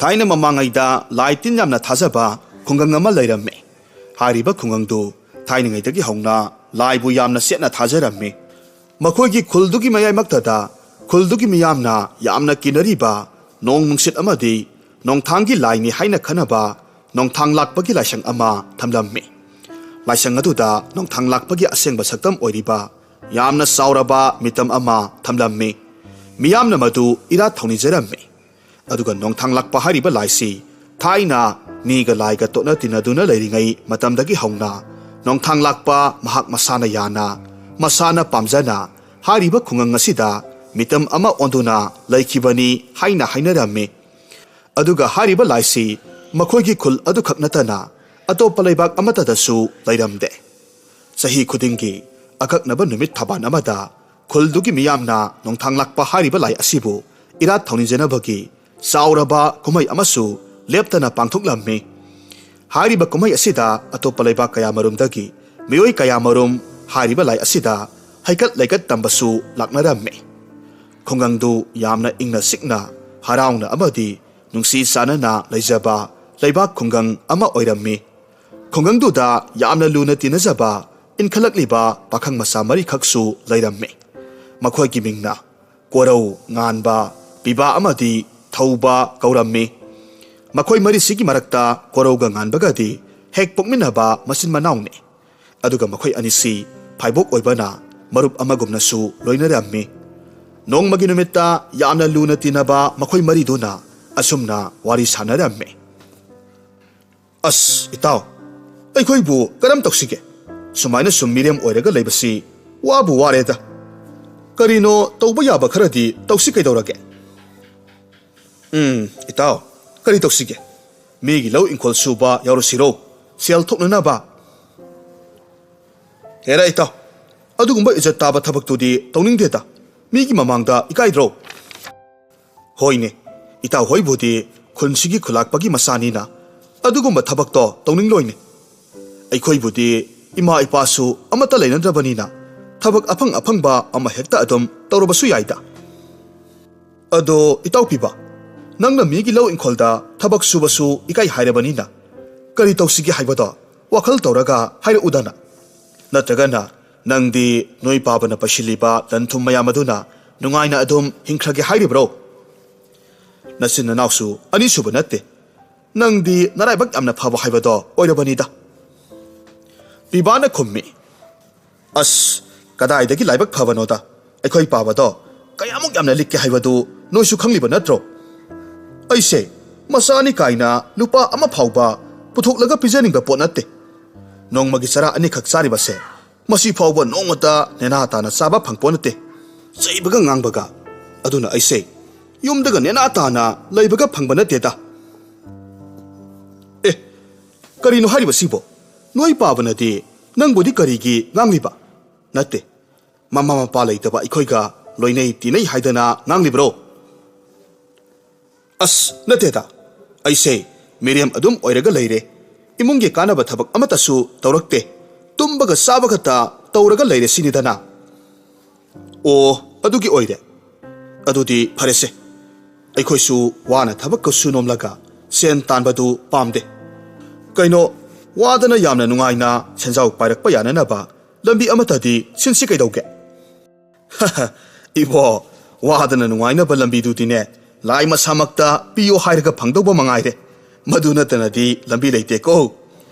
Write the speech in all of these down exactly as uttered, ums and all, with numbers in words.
ꯑꯩꯅ ꯃꯃꯥꯡꯉꯩꯗ ꯂꯥꯏ ꯇꯤꯟ ꯌꯥꯝꯅ ꯊꯥꯖꯕ ꯈꯨꯡꯒꯪ ꯑꯃ ꯂꯩꯔꯝꯃꯤ꯫ ꯍꯥꯏꯔꯤꯕ ꯈꯨꯡꯒꯪꯗꯨ ꯊꯥꯏꯅꯉꯩꯗꯒꯤ ꯍꯧꯅ ꯂꯥꯏꯕꯨ ꯌꯥꯝꯅ ꯆꯦꯠꯅ ꯊꯥꯖꯔꯝꯃꯤ꯫ ꯃꯈꯣꯏꯒꯤ ꯈꯨꯜꯗꯨꯒꯤ ꯃꯌꯥꯏꯃꯛꯇꯗ ꯈꯨꯜꯗꯨꯒꯤ ꯃꯤꯌꯥꯝꯅ ꯌꯥꯝꯅ ꯀꯤꯅꯔꯤꯕ ꯅꯣꯡ ꯅꯨꯡꯁꯤꯠ ꯑꯃꯗꯤ ꯅꯣꯡꯊꯥꯡꯒꯤ ꯂꯥꯏꯅꯤ ꯍꯥꯏꯅ ꯈꯟꯅꯕ ꯅꯣꯡꯊꯥꯡ ꯂꯥꯛꯄꯒꯤ ꯂꯥꯏꯁꯪ ꯑꯃ ꯊꯝꯂꯝꯃꯤ꯫ ꯂꯥꯏꯁꯪ ꯑꯗꯨꯗ ꯅꯣꯡꯊꯥꯡ ꯂꯥꯛꯄꯒꯤ ꯑꯁꯦꯡꯕ ꯁꯛꯇꯝ ꯑꯣꯏꯔꯤꯕ ꯌꯥꯝꯅ ꯆꯥꯎꯔꯕ ꯃꯤꯇꯝ ꯑꯃ ꯊꯝꯂꯝꯃꯤ꯫ ꯃꯤꯌꯥꯝꯅ ꯃꯗꯨ ꯏꯔꯥꯠ ꯊꯧꯅꯤꯖꯔꯝꯃꯤ꯫ ꯑꯗꯨꯒ ꯅꯣꯡꯊꯥꯡ ꯂꯥꯛꯄ ꯍꯥꯏꯔꯤꯕ ꯂꯥꯏꯁꯤ ꯊꯥꯏꯅ ꯃꯤꯒ ꯂꯥꯏꯒ ꯇꯣꯠꯅ ꯇꯤꯟꯅꯗꯨꯅ ꯂꯩꯔꯤꯉꯩ ꯃꯇꯝꯗꯒꯤ ꯍꯧꯅ ꯅꯣꯡꯊꯥꯡ ꯂꯥꯛꯄ ꯃꯍꯥꯛ ꯃꯁꯥꯅ ꯌꯥꯅ, ꯃꯁꯥꯅ ꯄꯥꯝꯖꯅ ꯍꯥꯏꯔꯤꯕ ꯈꯨꯡꯒꯪ ꯑꯁꯤꯗ ꯃꯤꯇꯝ ꯑꯃ ꯑꯣꯟꯗꯨꯅ ꯂꯩꯈꯤꯕꯅꯤ ꯍꯥꯏꯅ ꯍꯥꯏꯅꯔꯝꯃꯤ꯫ ꯑꯗꯨꯒ ꯍꯥꯏꯔꯤꯕ ꯂꯥꯏꯁꯤ ꯃꯈꯣꯏꯒꯤ ꯈꯨꯜ ꯑꯗꯨꯈꯛ ꯅꯠꯇꯅ ꯑꯇꯣꯞꯄ ꯂꯩꯕꯥꯛ ꯑꯃꯠꯇꯗꯁꯨ ꯂꯩꯔꯝꯗꯦ꯫ ꯆꯍꯤ ꯈꯨꯗꯤꯡꯒꯤ ꯑꯀꯛꯅꯕ ꯅꯨꯃꯤꯠ ꯊꯕꯥꯟ ꯑꯃꯗ ꯈꯨꯜꯗꯨꯒꯤ ꯃꯤꯌꯥꯝꯅ ꯅꯣꯡꯊꯥꯡ ꯂꯥꯛꯄ ꯍꯥꯏꯔꯤꯕ ꯂꯥꯏ ꯑꯁꯤꯕꯨ ꯏꯔꯥꯠ ꯊꯧꯅꯤꯖꯅꯕꯒꯤ ꯆꯥꯎꯔꯕ ꯀꯨꯝꯍꯩ ꯑꯃꯁꯨ ꯂꯦꯞꯇꯅ ꯄꯥꯡꯊꯣꯛꯂꯝꯃꯤ꯫ ꯍꯥꯏꯔꯤꯕ ꯀꯨꯝꯍꯩ ꯑꯁꯤꯗ ꯑꯇꯣꯞꯄ ꯂꯩꯕꯥꯛ ꯀꯌꯥꯃꯔꯨꯝꯗꯒꯤ ꯃꯤꯑꯣꯏ ꯀꯌꯥꯃꯔꯨꯝ ꯍꯥꯏꯔꯤꯕ ꯂꯥꯏ ꯑꯁꯤꯗ ꯍꯩꯀꯠ ꯂꯩꯀꯠ ꯇꯝꯕꯁꯨ ꯂꯥꯛꯅꯔꯝꯃꯤ꯫ ꯈꯨꯡꯒꯪꯗꯨ ꯌꯥꯝꯅ ꯏꯪꯅ ꯆꯤꯛꯅ, ꯍꯔꯥꯎꯅ ꯑꯃꯗꯤ ꯅꯨꯡꯁꯤ ꯆꯥꯟꯅꯅ ꯂꯩꯖꯕ ꯂꯩꯕꯥꯛ ꯈꯨꯡꯒꯪ ꯑꯃ ꯑꯣꯏꯔꯝꯃꯤ꯫ ꯈꯨꯡꯒꯪꯗꯨꯗ ꯌꯥꯝꯅ ꯂꯨꯅ ꯇꯤꯟꯅꯖꯕ ꯏꯟꯈꯠꯂꯛꯂꯤꯕ ꯄꯥꯈꯪ ꯃꯆꯥ ꯃꯔꯤꯈꯛꯁꯨ ꯂꯩꯔꯝꯃꯤ꯫ ꯃꯈꯣꯏꯒꯤ ꯃꯤꯡꯅ ꯀꯣꯔꯧ, ꯉꯥꯟꯕ, ꯄꯤꯕꯥ ꯑꯃꯗꯤ ꯊꯧꯕ ꯀꯧꯔꯝꯃꯤ꯫ ꯃꯈꯣꯏ ꯃꯔꯤꯁꯤꯒꯤ ꯃꯔꯛꯇ ꯀꯣꯔꯧꯒ ꯉꯥꯟꯕꯒꯗꯤ ꯍꯦꯛ ꯄꯣꯛꯃꯤꯟꯅꯕ ꯃꯆꯤꯟ ꯃꯅꯥꯎꯅꯤ꯫ ꯑꯗꯨꯒ ꯃꯈꯣꯏ ꯑꯅꯤꯁꯤ ꯐꯥꯏꯕꯣꯛ ꯑꯣꯏꯕꯅ ꯃꯔꯨꯞ ꯑꯃꯒꯨꯝꯅꯁꯨ ꯂꯣꯏꯅꯔꯝꯃꯤ꯫ ꯅꯣꯡꯃꯒꯤ ꯅꯨꯃꯤꯠꯇ ꯌꯥꯝꯅ ꯂꯨꯅ ꯇꯤꯟꯅꯕ ꯃꯈꯣꯏ ꯃꯔꯤꯗꯨꯅ ꯑꯁꯨꯝꯅ ꯋꯥꯔꯤ ꯁꯥꯟꯅꯔꯝꯃꯤ꯫ "ꯑꯁ, ꯏꯇꯥꯎ, ꯑꯩꯈꯣꯏꯕꯨ ꯀꯔꯝ ꯇꯧꯁꯤꯒꯦ? ꯁꯨꯃꯥꯏꯅ ꯁꯨꯝ ꯃꯤꯔꯦꯝ ꯑꯣꯏꯔꯒ ꯂꯩꯕꯁꯤ ꯋꯥꯕꯨ ꯋꯥꯔꯦꯗ꯫ ꯀꯔꯤꯅꯣ ꯇꯧꯕ ꯌꯥꯕ ꯈꯔꯗꯤ ꯇꯧꯁꯤ ꯀꯩꯗꯧꯔꯒꯦ?" "ꯎꯝ, ꯏꯇꯥꯎ, ꯀꯔꯤ ꯇꯧꯁꯤꯒꯦ? ꯃꯤꯒꯤ ꯂꯧ ꯏꯪꯈꯣꯜ ꯁꯨꯕ ꯌꯥꯎꯔꯨꯁꯤꯔꯣ? ꯁꯦꯜ ꯊꯣꯛꯅꯅꯕ?" "ꯍꯦꯔꯥ ꯏꯇꯥꯎ, ꯑꯗꯨꯒꯨꯝꯕ ꯏꯖꯠ ꯇꯥꯕ ꯊꯕꯛꯇꯨꯗꯤ ꯇꯧꯅꯤꯡꯗꯦꯗ꯫ ꯃꯤꯒꯤ ꯃꯃꯥꯡꯗ ꯏꯀꯥꯏꯗ꯭ꯔꯣ?" "ꯍꯣꯏꯅꯦ, ꯏꯇꯥꯎ ꯍꯣꯏꯕꯨꯗꯤ ꯈꯨꯟꯁꯤꯒꯤ ꯈꯨꯂꯥꯛꯄꯒꯤ ꯃꯆꯥꯅꯤꯅ ꯑꯗꯨꯒꯨꯝꯕ ꯊꯕꯛꯇꯣ ꯇꯧꯅꯤꯡꯂꯣꯏꯅꯦ꯫ ꯑꯩꯈꯣꯏꯕꯨꯗꯤ ꯏꯃꯥ ꯏꯄꯥꯁꯨ ꯑꯃꯠꯇ ꯂꯩꯅꯗ꯭ꯔꯕꯅꯤꯅ ꯊꯕꯛ ꯑꯐꯪ ꯑꯐꯪꯕ ꯑꯃ ꯍꯦꯛꯇ ꯑꯗꯨꯝ ꯇꯧꯔꯕꯁꯨ ꯌꯥꯏꯗ꯫ ꯑꯗꯣ ꯏꯇꯥꯎ ꯄꯤꯕ, ꯅꯪꯅ ꯃꯤꯒꯤ ꯂꯧ ꯏꯪꯈꯣꯜꯗ ꯊꯕꯛ ꯁꯨꯕꯁꯨ ꯏꯀꯥꯏ ꯍꯥꯏꯔꯕꯅꯤꯅ, ꯀꯔꯤ ꯇꯧꯁꯤꯒꯦ ꯍꯥꯏꯕꯗꯣ ꯋꯥꯈꯜ ꯇꯧꯔꯒ ꯍꯥꯏꯔꯛꯎꯗꯅ꯫ ꯅꯠꯇ꯭ꯔꯒꯅ ꯅꯪꯗꯤ ꯅꯣꯏ ꯄꯥꯕꯅ ꯄꯩꯁꯤꯜꯂꯤꯕ ꯂꯟ ꯊꯨꯝ ꯃꯌꯥꯝ ꯑꯗꯨꯅ ꯅꯨꯡꯉꯥꯏꯅ ꯑꯗꯨꯝ ꯍꯤꯡꯈ꯭ꯔꯒꯦ ꯍꯥꯏꯔꯤꯕ꯭ꯔꯣ? ꯅꯆꯤꯟ ꯅꯅꯥꯎꯁꯨ ꯑꯅꯤꯁꯨꯕ ꯅꯠꯇꯦ꯫ ꯅꯪꯗꯤ ꯅꯔꯥꯏꯕꯛ ꯌꯥꯝꯅ ꯐꯕ ꯍꯥꯏꯕꯗꯣ ꯑꯣꯏꯔꯕꯅꯤꯗ꯫ ꯄꯤꯕꯥꯅ ꯈꯨꯝꯃꯤ, "ꯑꯁ, ꯀꯗꯥꯏꯗꯒꯤ ꯂꯥꯏꯕꯛ ꯐꯕꯅꯣꯗ? ꯑꯩꯈꯣꯏ ꯄꯥꯕꯗꯣ ꯀꯌꯥꯃꯨꯛ ꯌꯥꯝꯅ ꯂꯤꯛꯀꯦ ꯍꯥꯏꯕꯗꯨ ꯅꯣꯏꯁꯨ ꯈꯪꯂꯤꯕ ꯅꯠꯇ꯭ꯔꯣ? ꯑꯩꯁꯦ ꯃꯆꯥꯅꯤ ꯀꯥꯏꯅ ꯂꯨꯄꯥ ꯑꯃ ꯐꯥꯎꯕ ꯄꯨꯊꯣꯛꯂꯒ ꯄꯤꯖꯅꯤꯡꯕ ꯄꯣꯠ ꯅꯠꯇꯦ꯫ ꯅꯣꯡꯃꯒꯤ ꯆꯔꯥ ꯑꯅꯤꯈꯛ ꯆꯥꯔꯤꯕꯁꯦ ꯃꯁꯤ ꯐꯥꯎꯕ ꯅꯣꯡꯃꯇ ꯅꯦꯅꯥ ꯇꯥꯅ ꯆꯥꯕ ꯐꯪꯄꯣꯠ ꯅꯠꯇꯦ꯫ ꯆꯩꯕꯒ ꯉꯥꯡꯕꯒ꯫ ꯑꯗꯨꯅ ꯑꯩꯁꯦ ꯌꯨꯝꯗꯒ ꯅꯦꯅꯥ ꯇꯥꯅ ꯂꯩꯕꯒ ꯐꯪꯕ ꯅꯠꯇꯦꯗ꯫" "ꯑꯦ, ꯀꯔꯤꯅꯣ ꯍꯥꯏꯔꯤꯕꯁꯤꯕꯣ? ꯅꯣꯏ ꯄꯥꯕꯅꯗꯤ ꯅꯪꯕꯨꯗꯤ ꯀꯔꯤꯒꯤ ꯉꯥꯡꯂꯤꯕ? ꯅꯠꯇꯦ, ꯃꯃꯥ ꯃꯄꯥ ꯂꯩꯇꯕ ꯑꯩꯈꯣꯏꯒ ꯂꯣꯏꯅꯩ ꯇꯤꯟꯅꯩ ꯍꯥꯏꯗꯅ ꯉꯥꯡꯂꯤꯕ꯭ꯔꯣ?" "ꯑꯁ, ꯅꯠꯇꯦꯗ꯫ ꯑꯩꯁꯦ ꯃꯤꯔꯦꯝ ꯑꯗꯨꯝ ꯑꯣꯏꯔꯒ ꯂꯩꯔꯦ꯫ ꯏꯃꯨꯡꯒꯤ ꯀꯥꯟꯅꯕ ꯊꯕꯛ ꯑꯃꯠꯇꯁꯨ ꯇꯧꯔꯛꯇꯦ꯫ ꯇꯨꯝꯕꯒ ꯆꯥꯕ ꯈꯛꯇ ꯇꯧꯔꯒ ꯂꯩꯔꯦ ꯁꯤꯅꯤꯗꯅ꯫" "ꯑꯣ, ꯑꯗꯨꯒꯤ ꯑꯣꯏꯔꯦ꯫ ꯑꯗꯨꯗꯤ ꯐꯔꯦꯁꯦ꯫ ꯑꯩꯈꯣꯏꯁꯨ ꯋꯥꯅ ꯊꯕꯛꯀ ꯁꯨ ꯅꯣꯝꯂꯒ ꯁꯦꯟ ꯇꯥꯟꯕꯗꯨ ꯄꯥꯝꯗꯦ꯫ ꯀꯩꯅꯣ, ꯋꯥꯗꯅ ꯌꯥꯝꯅ ꯅꯨꯡꯉꯥꯏꯅ ꯁꯦꯟꯖꯥꯎ ꯄꯥꯏꯔꯛꯄ ꯌꯥꯅꯅꯕ ꯂꯝꯕꯤ ꯑꯃꯠꯇꯗꯤ ꯁꯤꯟꯁꯤ ꯀꯩꯗꯧꯒꯦ?" "ꯏꯕꯣ, ꯋꯥꯗꯅ ꯅꯨꯡꯉꯥꯏꯅꯕ ꯂꯝꯕꯤꯗꯨꯗꯤꯅꯦ, ꯂꯥꯏ ꯃꯁꯥꯃꯛꯇ ꯄꯤꯌꯣ ꯍꯥꯏꯔꯒ ꯐꯪꯗꯧꯕ ꯃꯉꯥꯏꯔꯦ꯫ ꯃꯗꯨ ꯅꯠꯇꯅꯗꯤ ꯂꯝꯕꯤ ꯂꯩꯇꯦꯀꯣ꯫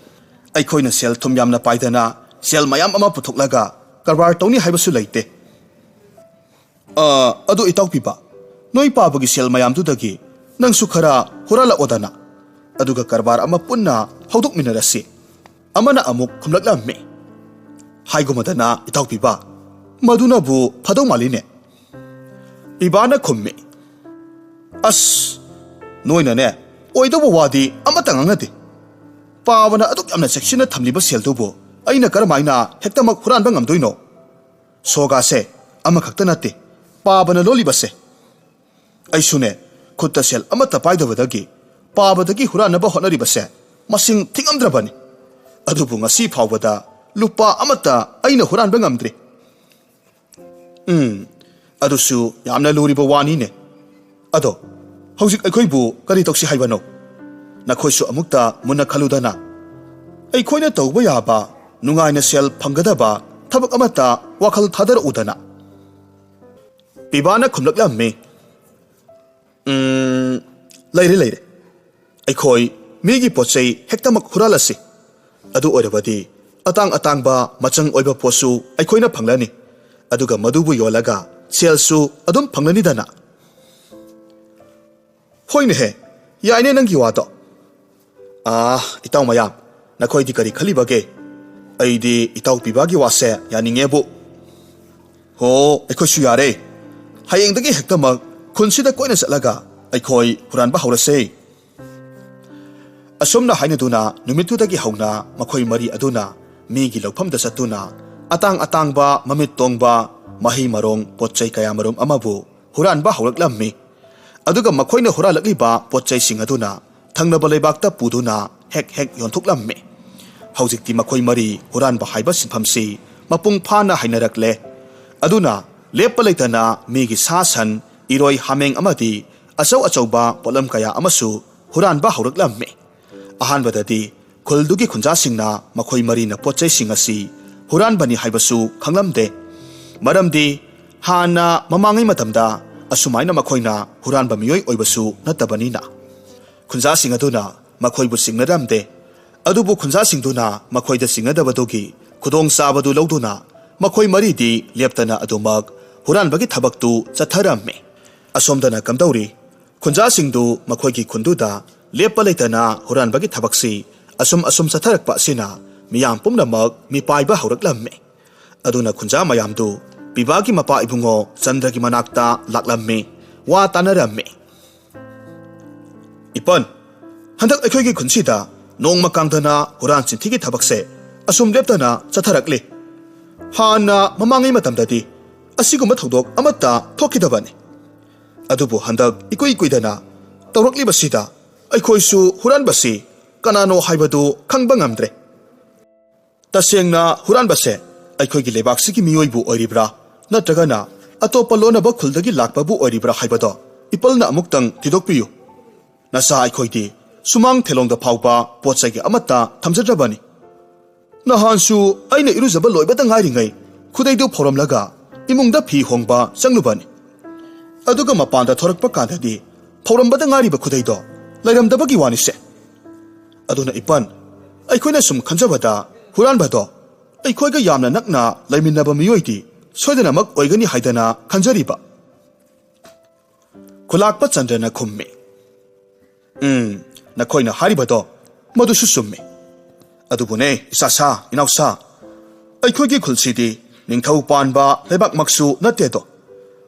ꯑꯩꯈꯣꯏꯅ ꯁꯦꯜ ꯊꯨꯝ ꯌꯥꯝꯅ ꯄꯥꯏꯗꯅ ꯁꯦꯜ ꯃꯌꯥꯝ ꯑꯃ ꯄꯨꯊꯣꯛꯂꯒ ꯀꯔꯕꯥꯔ ꯇꯧꯅꯤ ꯍꯥꯏꯕꯁꯨ ꯂꯩꯇꯦ꯫" "ꯑ, ꯑꯗꯨ ꯏꯇꯥꯎ ꯄꯤꯕ, ꯅꯣꯏ ꯄꯥꯕꯒꯤ ꯁꯦꯜ ꯃꯌꯥꯝꯗꯨꯗꯒꯤ ꯅꯪꯁꯨ ꯈꯔ ꯍꯨꯔꯥꯜꯂꯛꯑꯣꯗꯅ꯫ ꯑꯗꯨꯒ ꯀꯔꯕꯥꯔ ꯑꯃ ꯄꯨꯟꯅ ꯍꯧꯗꯣꯛꯃꯤꯟꯅꯔꯁꯤ꯫" ꯑꯃꯅ ꯑꯃꯨꯛ ꯈꯨꯝꯂꯛꯂꯝꯃꯤ꯫ "ꯍꯥꯏꯒꯨꯝꯃꯗꯅ ꯏꯇꯥꯎ ꯄꯤꯕ, ꯃꯗꯨꯅꯕꯨ ꯐꯗꯧ ꯃꯥꯜꯂꯤꯅꯦ꯫" ꯄꯤꯕꯥꯅ ꯈꯨꯝꯃꯤ, "ꯑꯁ, ꯅꯣꯏꯅꯅꯦ, ꯑꯣꯏꯗꯧꯕ ꯋꯥꯗꯤ ꯑꯃꯠꯇ ꯉꯥꯡꯅꯗꯦ꯫ ꯄꯥꯕꯅ ꯑꯗꯨꯛ ꯌꯥꯝꯅ ꯆꯦꯛꯁꯤꯟꯅ ꯊꯝꯂꯤꯕ ꯁꯦꯜꯗꯨꯕꯨ ꯑꯩꯅ ꯀꯔꯝꯍꯥꯏꯅ ꯍꯦꯛꯇꯃꯛ ꯍꯨꯔꯥꯟꯕ ꯉꯝꯗꯣꯏꯅꯣ? ꯁꯣꯒꯥꯁꯦ ꯑꯃꯈꯛꯇ ꯅꯠꯇꯦ, ꯄꯥꯕꯅ ꯂꯣꯜꯂꯤꯕꯁꯦ꯫ ꯑꯩꯁꯨꯅꯦ, ꯈꯨꯠꯇ ꯁꯦꯜ ꯑꯃꯠꯇ ꯄꯥꯏꯗꯕꯗꯒꯤ ꯄꯥꯕꯗꯒꯤ ꯍꯨꯔꯥꯟꯅꯕ ꯍꯣꯠꯅꯔꯤꯕꯁꯦ ꯃꯁꯤꯡ ꯊꯤꯉꯝꯗ꯭ꯔꯕꯅꯤ꯫ ꯑꯗꯨꯕꯨ ꯉꯁꯤ ꯐꯥꯎꯕꯗ ꯂꯨꯄꯥ ꯑꯃꯠꯇ ꯑꯩꯅ ꯍꯨꯔꯥꯟꯕ ꯉꯝꯗ꯭ꯔꯤ꯫" "ꯎꯝ, ꯑꯗꯨꯁꯨ ꯌꯥꯝꯅ ꯂꯨꯔꯤꯕ ꯋꯥꯅꯤꯅꯦ꯫ ꯑꯗꯣ ꯍꯧꯖꯤꯛ ꯑꯩꯈꯣꯏꯕꯨ ꯀꯔꯤ ꯇꯧꯁꯤ ꯍꯥꯏꯕꯅꯣ? ꯅꯈꯣꯏꯁꯨ ꯑꯃꯨꯛꯇ ꯃꯨꯟꯅ ꯈꯜꯂꯨꯗꯅ꯫ ꯑꯩꯈꯣꯏꯅ ꯇꯧꯕ ꯌꯥꯕ, ꯅꯨꯡꯉꯥꯏꯅ ꯁꯦꯜ ꯐꯪꯒꯗꯕ ꯊꯕꯛ ꯑꯃꯠꯇ ꯋꯥꯈꯜ ꯊꯥꯗꯔꯛꯎꯗꯅ꯫ ꯄꯤꯕꯥꯅ ꯈꯨꯝꯂꯛꯂꯝꯃꯤ, "ꯎꯝ, ꯂꯩꯔꯦ, ꯂꯩꯔꯦ꯫ ꯑꯩꯈꯣꯏ ꯃꯤꯒꯤ ꯄꯣꯠ ꯆꯩ ꯍꯦꯛꯇꯃꯛ ꯍꯨꯔꯥꯜꯂꯁꯤ꯫ ꯑꯗꯨ ꯑꯣꯏꯔꯕꯗꯤ ꯑꯇꯥꯡ ꯑꯇꯥꯡꯕ ꯃꯆꯪ ꯑꯣꯏꯕ ꯄꯣꯠꯁꯨ ꯑꯩꯈꯣꯏꯅ ꯐꯪꯂꯅꯤ꯫ ꯑꯗꯨꯒ ꯃꯗꯨꯕꯨ ꯌꯣꯜꯂꯒ ꯁꯦꯜꯁꯨ ꯑꯗꯨꯝ ꯐꯪꯂꯅꯤꯗꯅ꯫" "ꯍꯣꯏꯅꯦꯍꯦ, ꯌꯥꯏꯅꯦ ꯅꯪꯒꯤ ꯋꯥꯗꯣ꯫ ꯑꯥ, ꯏꯇꯥꯎ ꯃꯌꯥꯝ, ꯅꯈꯣꯏꯗꯤ ꯀꯔꯤ ꯈꯜꯂꯤꯕꯒꯦ? ꯑꯩꯗꯤ ꯏꯇꯥꯎ ꯄꯤꯕꯥꯒꯤ ꯋꯥꯁꯦ ꯌꯥꯅꯤꯡꯉꯦꯕꯨ꯫ ꯍꯣ, ꯑꯩꯈꯣꯏꯁꯨ ꯌꯥꯔꯦ꯫ ꯍꯌꯦꯡꯗꯒꯤ ꯍꯦꯛꯇꯃꯛ ꯈꯨꯟꯁꯤꯗ ꯀꯣꯏꯅ ꯆꯠꯂꯒ ꯑꯩꯈꯣꯏ ꯍꯨꯔꯥꯟꯕ ꯍꯧꯔꯁꯦ꯫" ꯑꯁꯨꯝꯅ ꯍꯥꯏꯅꯗꯨꯅ ꯅꯨꯃꯤꯠꯇꯨꯗꯒꯤ ꯍꯧꯅ ꯃꯈꯣꯏ ꯃꯔꯤ ꯑꯗꯨꯅ ꯃꯤꯒꯤ ꯂꯧꯐꯝꯗ ꯆꯠꯇꯨꯅ ꯑꯇꯥꯡ ꯑꯇꯥꯡꯕ, ꯃꯃꯤꯠ ꯇꯣꯡꯕ ꯃꯍꯩ ꯃꯔꯣꯡ, ꯄꯣꯠ ꯆꯩ ꯀꯌꯥ ꯃꯔꯨꯝ ꯑꯃꯕꯨ ꯍꯨꯔꯥꯟꯕ ꯍꯧꯔꯛꯂꯝꯃꯤ꯫ ꯑꯗꯨꯒ ꯃꯈꯣꯏꯅ ꯍꯨꯔꯥꯜꯂꯛꯂꯤꯕ ꯄꯣꯠ ꯆꯩꯁꯤꯡ ꯑꯗꯨꯅ ꯊꯪꯅꯕ ꯂꯩꯕꯥꯛꯇ ꯄꯨꯗꯨꯅ ꯍꯦꯛ ꯍꯦꯛ ꯌꯣꯟꯊꯣꯛꯂꯝꯃꯤ꯫ ꯍꯧꯖꯤꯛꯇꯤ ꯃꯈꯣꯏ ꯃꯔꯤ ꯍꯨꯔꯥꯟꯕ ꯍꯥꯏꯕ ꯁꯤꯟꯐꯝꯁꯤ ꯃꯄꯨꯡ ꯐꯥꯅ ꯍꯩꯅꯔꯛꯂꯦ꯫ ꯑꯗꯨꯅ ꯂꯦꯞꯄ ꯂꯩꯇꯅ ꯃꯤꯒꯤ ꯁꯥ ꯁꯟ, ꯏꯔꯣꯏ ꯍꯥꯃꯦꯡ ꯑꯃꯗꯤ ꯑꯆꯧ ꯑꯆꯧꯕ ꯄꯣꯠꯂꯝ ꯀꯌꯥ ꯑꯃꯁꯨ ꯍꯨꯔꯥꯟꯕ ꯍꯧꯔꯛꯂꯝꯃꯤ꯫ ꯑꯍꯥꯟꯕꯗꯗꯤ ꯈꯨꯜꯗꯨꯒꯤ ꯈꯨꯟꯖꯥꯁꯤꯡꯅ ꯃꯈꯣꯏ ꯃꯔꯤꯅ ꯄꯣꯠ ꯆꯩꯁꯤꯡ ꯑꯁꯤ ꯍꯨꯔꯥꯟꯕꯅꯤ ꯍꯥꯏꯕꯁꯨ ꯈꯪꯂꯝꯗꯦ꯫ ꯃꯔꯝꯗꯤ ꯍꯥꯟꯅ ꯃꯃꯥꯡꯉꯩ ꯃꯇꯝꯗ ꯑꯁꯨꯃꯥꯏꯅ ꯃꯈꯣꯏꯅ ꯍꯨꯔꯥꯟꯕ ꯃꯤꯑꯣꯏ ꯑꯣꯏꯕꯁꯨ ꯅꯠꯇꯕꯅꯤꯅ꯫ ꯈꯨꯟꯖꯥꯁꯤꯡ ꯑꯗꯨꯅ ꯃꯈꯣꯏꯕꯨ ꯆꯤꯡꯅꯔꯝꯗꯦ꯫ ꯑꯗꯨꯕꯨ ꯈꯨꯟꯖꯥꯁꯤꯡꯗꯨꯅ ꯃꯈꯣꯏꯗ ꯆꯤꯡꯅꯗꯕꯗꯨꯒꯤ ꯈꯨꯗꯣꯡꯆꯥꯕꯗꯨ ꯂꯧꯗꯨꯅ ꯃꯈꯣꯏ ꯃꯔꯤꯗꯤ ꯂꯦꯞꯇꯅ ꯑꯗꯨꯃꯛ ꯍꯨꯔꯥꯟꯕꯒꯤ ꯊꯕꯛꯇꯨ ꯆꯠꯊꯔꯝꯃꯤ꯫ ꯑꯁꯣꯝꯗꯅ ꯀꯝꯗꯧꯔꯤ? ꯈꯨꯟꯖꯥꯁꯤꯡꯗꯨ ꯃꯈꯣꯏꯒꯤ ꯈꯨꯟꯗꯨꯗ ꯂꯦꯞꯄ ꯂꯩꯇꯅ ꯍꯨꯔꯥꯟꯕꯒꯤ ꯊꯕꯛꯁꯤ ꯑꯁꯨꯝ ꯑꯁꯨꯝ ꯆꯠꯊꯔꯛꯄ ꯑꯁꯤꯅ ꯃꯤꯌꯥꯝ ꯄꯨꯝꯅꯃꯛ ꯃꯤꯄꯥꯏꯕ ꯍꯧꯔꯛꯂꯝꯃꯤ꯫ ꯑꯗꯨꯅ ꯈꯨꯟꯖꯥ ꯃꯌꯥꯝꯗꯨ ꯄꯤꯕꯥꯒꯤ ꯃꯄꯥ ꯏꯕꯨꯡꯉꯣ ꯆꯟꯗ꯭ꯔꯒꯤ ꯃꯅꯥꯛꯇ ꯂꯥꯛꯂꯝꯃꯤ, ꯋꯥ ꯇꯥꯅꯔꯝꯃꯤ꯫ "ꯏꯄꯟ, ꯍꯟꯗꯛ ꯑꯩꯈꯣꯏꯒꯤ ꯈꯨꯟꯁꯤꯗ ꯅꯣꯡꯃ ꯀꯥꯡꯗꯅ ꯍꯨꯔꯥꯟ ꯆꯤꯟꯊꯤꯒꯤ ꯊꯕꯛꯁꯦ ꯑꯁꯨꯝ ꯂꯦꯞꯇꯅ ꯆꯠꯊꯔꯛꯂꯤ꯫ ꯍꯥꯟꯅ ꯃꯃꯥꯡꯉꯩ ꯃꯇꯝꯗꯗꯤ ꯑꯁꯤꯒꯨꯝꯕ ꯊꯧꯗꯣꯛ ꯑꯃꯠꯇ ꯊꯣꯛꯈꯤꯗꯕꯅꯤ꯫ ꯑꯗꯨꯕꯨ ꯍꯟꯗꯛ ꯏꯀꯨꯏ ꯀꯨꯏꯗꯅ ꯇꯧꯔꯛꯂꯤꯕꯁꯤꯗ ꯑꯩꯈꯣꯏꯁꯨ ꯍꯨꯔꯥꯟꯕꯁꯤ ꯀꯅꯥꯅꯣ ꯍꯥꯏꯕꯗꯨ ꯈꯪꯕ ꯉꯝꯗ꯭ꯔꯦ꯫ ꯇꯁꯦꯡꯅ ꯍꯨꯔꯥꯟꯕꯁꯦ ꯑꯩꯈꯣꯏꯒꯤ ꯂꯩꯕꯥꯛꯁꯤꯒꯤ ꯃꯤꯑꯣꯏꯕꯨ ꯑꯣꯏꯔꯤꯕ꯭ꯔꯥ, ꯅꯠꯇ꯭ꯔꯒꯅ ꯑꯇꯣꯞꯄ ꯂꯣꯟꯅꯕ ꯈꯨꯜꯗꯒꯤ ꯂꯥꯛꯄꯕꯨ ꯑꯣꯏꯔꯤꯕ꯭ꯔꯥ ꯍꯥꯏꯕꯗꯣ ꯄ꯭ꯔꯤꯟꯁꯤꯄꯜꯅ ꯑꯃꯨꯛꯇꯪ ꯊꯤꯗꯣꯛꯄꯤꯌꯨ꯫ ꯅꯆꯥ ꯑꯩꯈꯣꯏꯗꯤ ꯁꯨꯃꯥꯡ ꯊꯦꯂꯣꯡꯗ ꯐꯥꯎꯕ ꯄꯣꯠ ꯆꯩꯒ ꯑꯃꯠꯇ ꯊꯝꯖꯗ꯭ꯔꯕꯅꯤ꯫ ꯅꯍꯥꯟꯁꯨ ꯑꯩꯅ ꯏꯔꯨꯖꯕ ꯂꯣꯏꯕꯗ ꯉꯥꯏꯔꯤꯉꯩ ꯈꯨꯗꯩꯗꯨ ꯐꯧꯔꯝꯂꯒ ꯏꯃꯨꯡꯗ ꯐꯤ ꯍꯣꯡꯕ ꯆꯪꯂꯨꯕꯅꯤ꯫ ꯑꯗꯨꯒ ꯃꯄꯥꯟꯗ ꯊꯣꯔꯛꯄ ꯀꯥꯟꯗꯗꯤ ꯐꯧꯔꯝꯕꯗ ꯉꯥꯏꯔꯤꯕ ꯈꯨꯗꯩꯗꯣ ꯂꯩꯔꯝꯗꯕꯒꯤ ꯋꯥꯅꯤꯁꯦ꯫ ꯑꯗꯨꯅ ꯏꯄꯟ, ꯑꯩꯈꯣꯏꯅ ꯁꯨꯝ ꯈꯟꯖꯕꯗ ꯍꯨꯔꯥꯟꯕꯗꯣ ꯑꯩꯈꯣꯏꯒ ꯌꯥꯝꯅ ꯅꯛꯅ ꯂꯩꯃꯤꯟꯅꯕ ꯃꯤꯑꯣꯏꯗꯤ ꯁꯣꯏꯗꯅꯃꯛ ꯑꯣꯏꯒꯅꯤ ꯍꯥꯏꯗꯅ ꯈꯟꯖꯔꯤꯕ꯫ ꯈꯨꯂꯥꯛꯄ ꯆꯟꯗ꯭ꯔꯅ ꯈꯨꯝꯃꯤ, "ꯎꯝ, ꯅꯈꯣꯏꯅ ꯍꯥꯏꯔꯤꯕꯗꯣ ꯃꯗꯨꯁꯨ ꯆꯨꯝꯃꯤ꯫ ꯑꯗꯨꯕꯨꯅꯦ, ꯏꯆꯥꯁꯥ, ꯏꯅꯥꯎꯁꯥ, ꯑꯩꯈꯣꯏꯒꯤ ꯈꯨꯜꯁꯤꯗꯤ ꯅꯤꯡꯊꯧ ꯄꯥꯟꯕ ꯂꯩꯕꯥꯛꯃꯛꯁꯨ ꯅꯠꯇꯦꯗꯣ꯫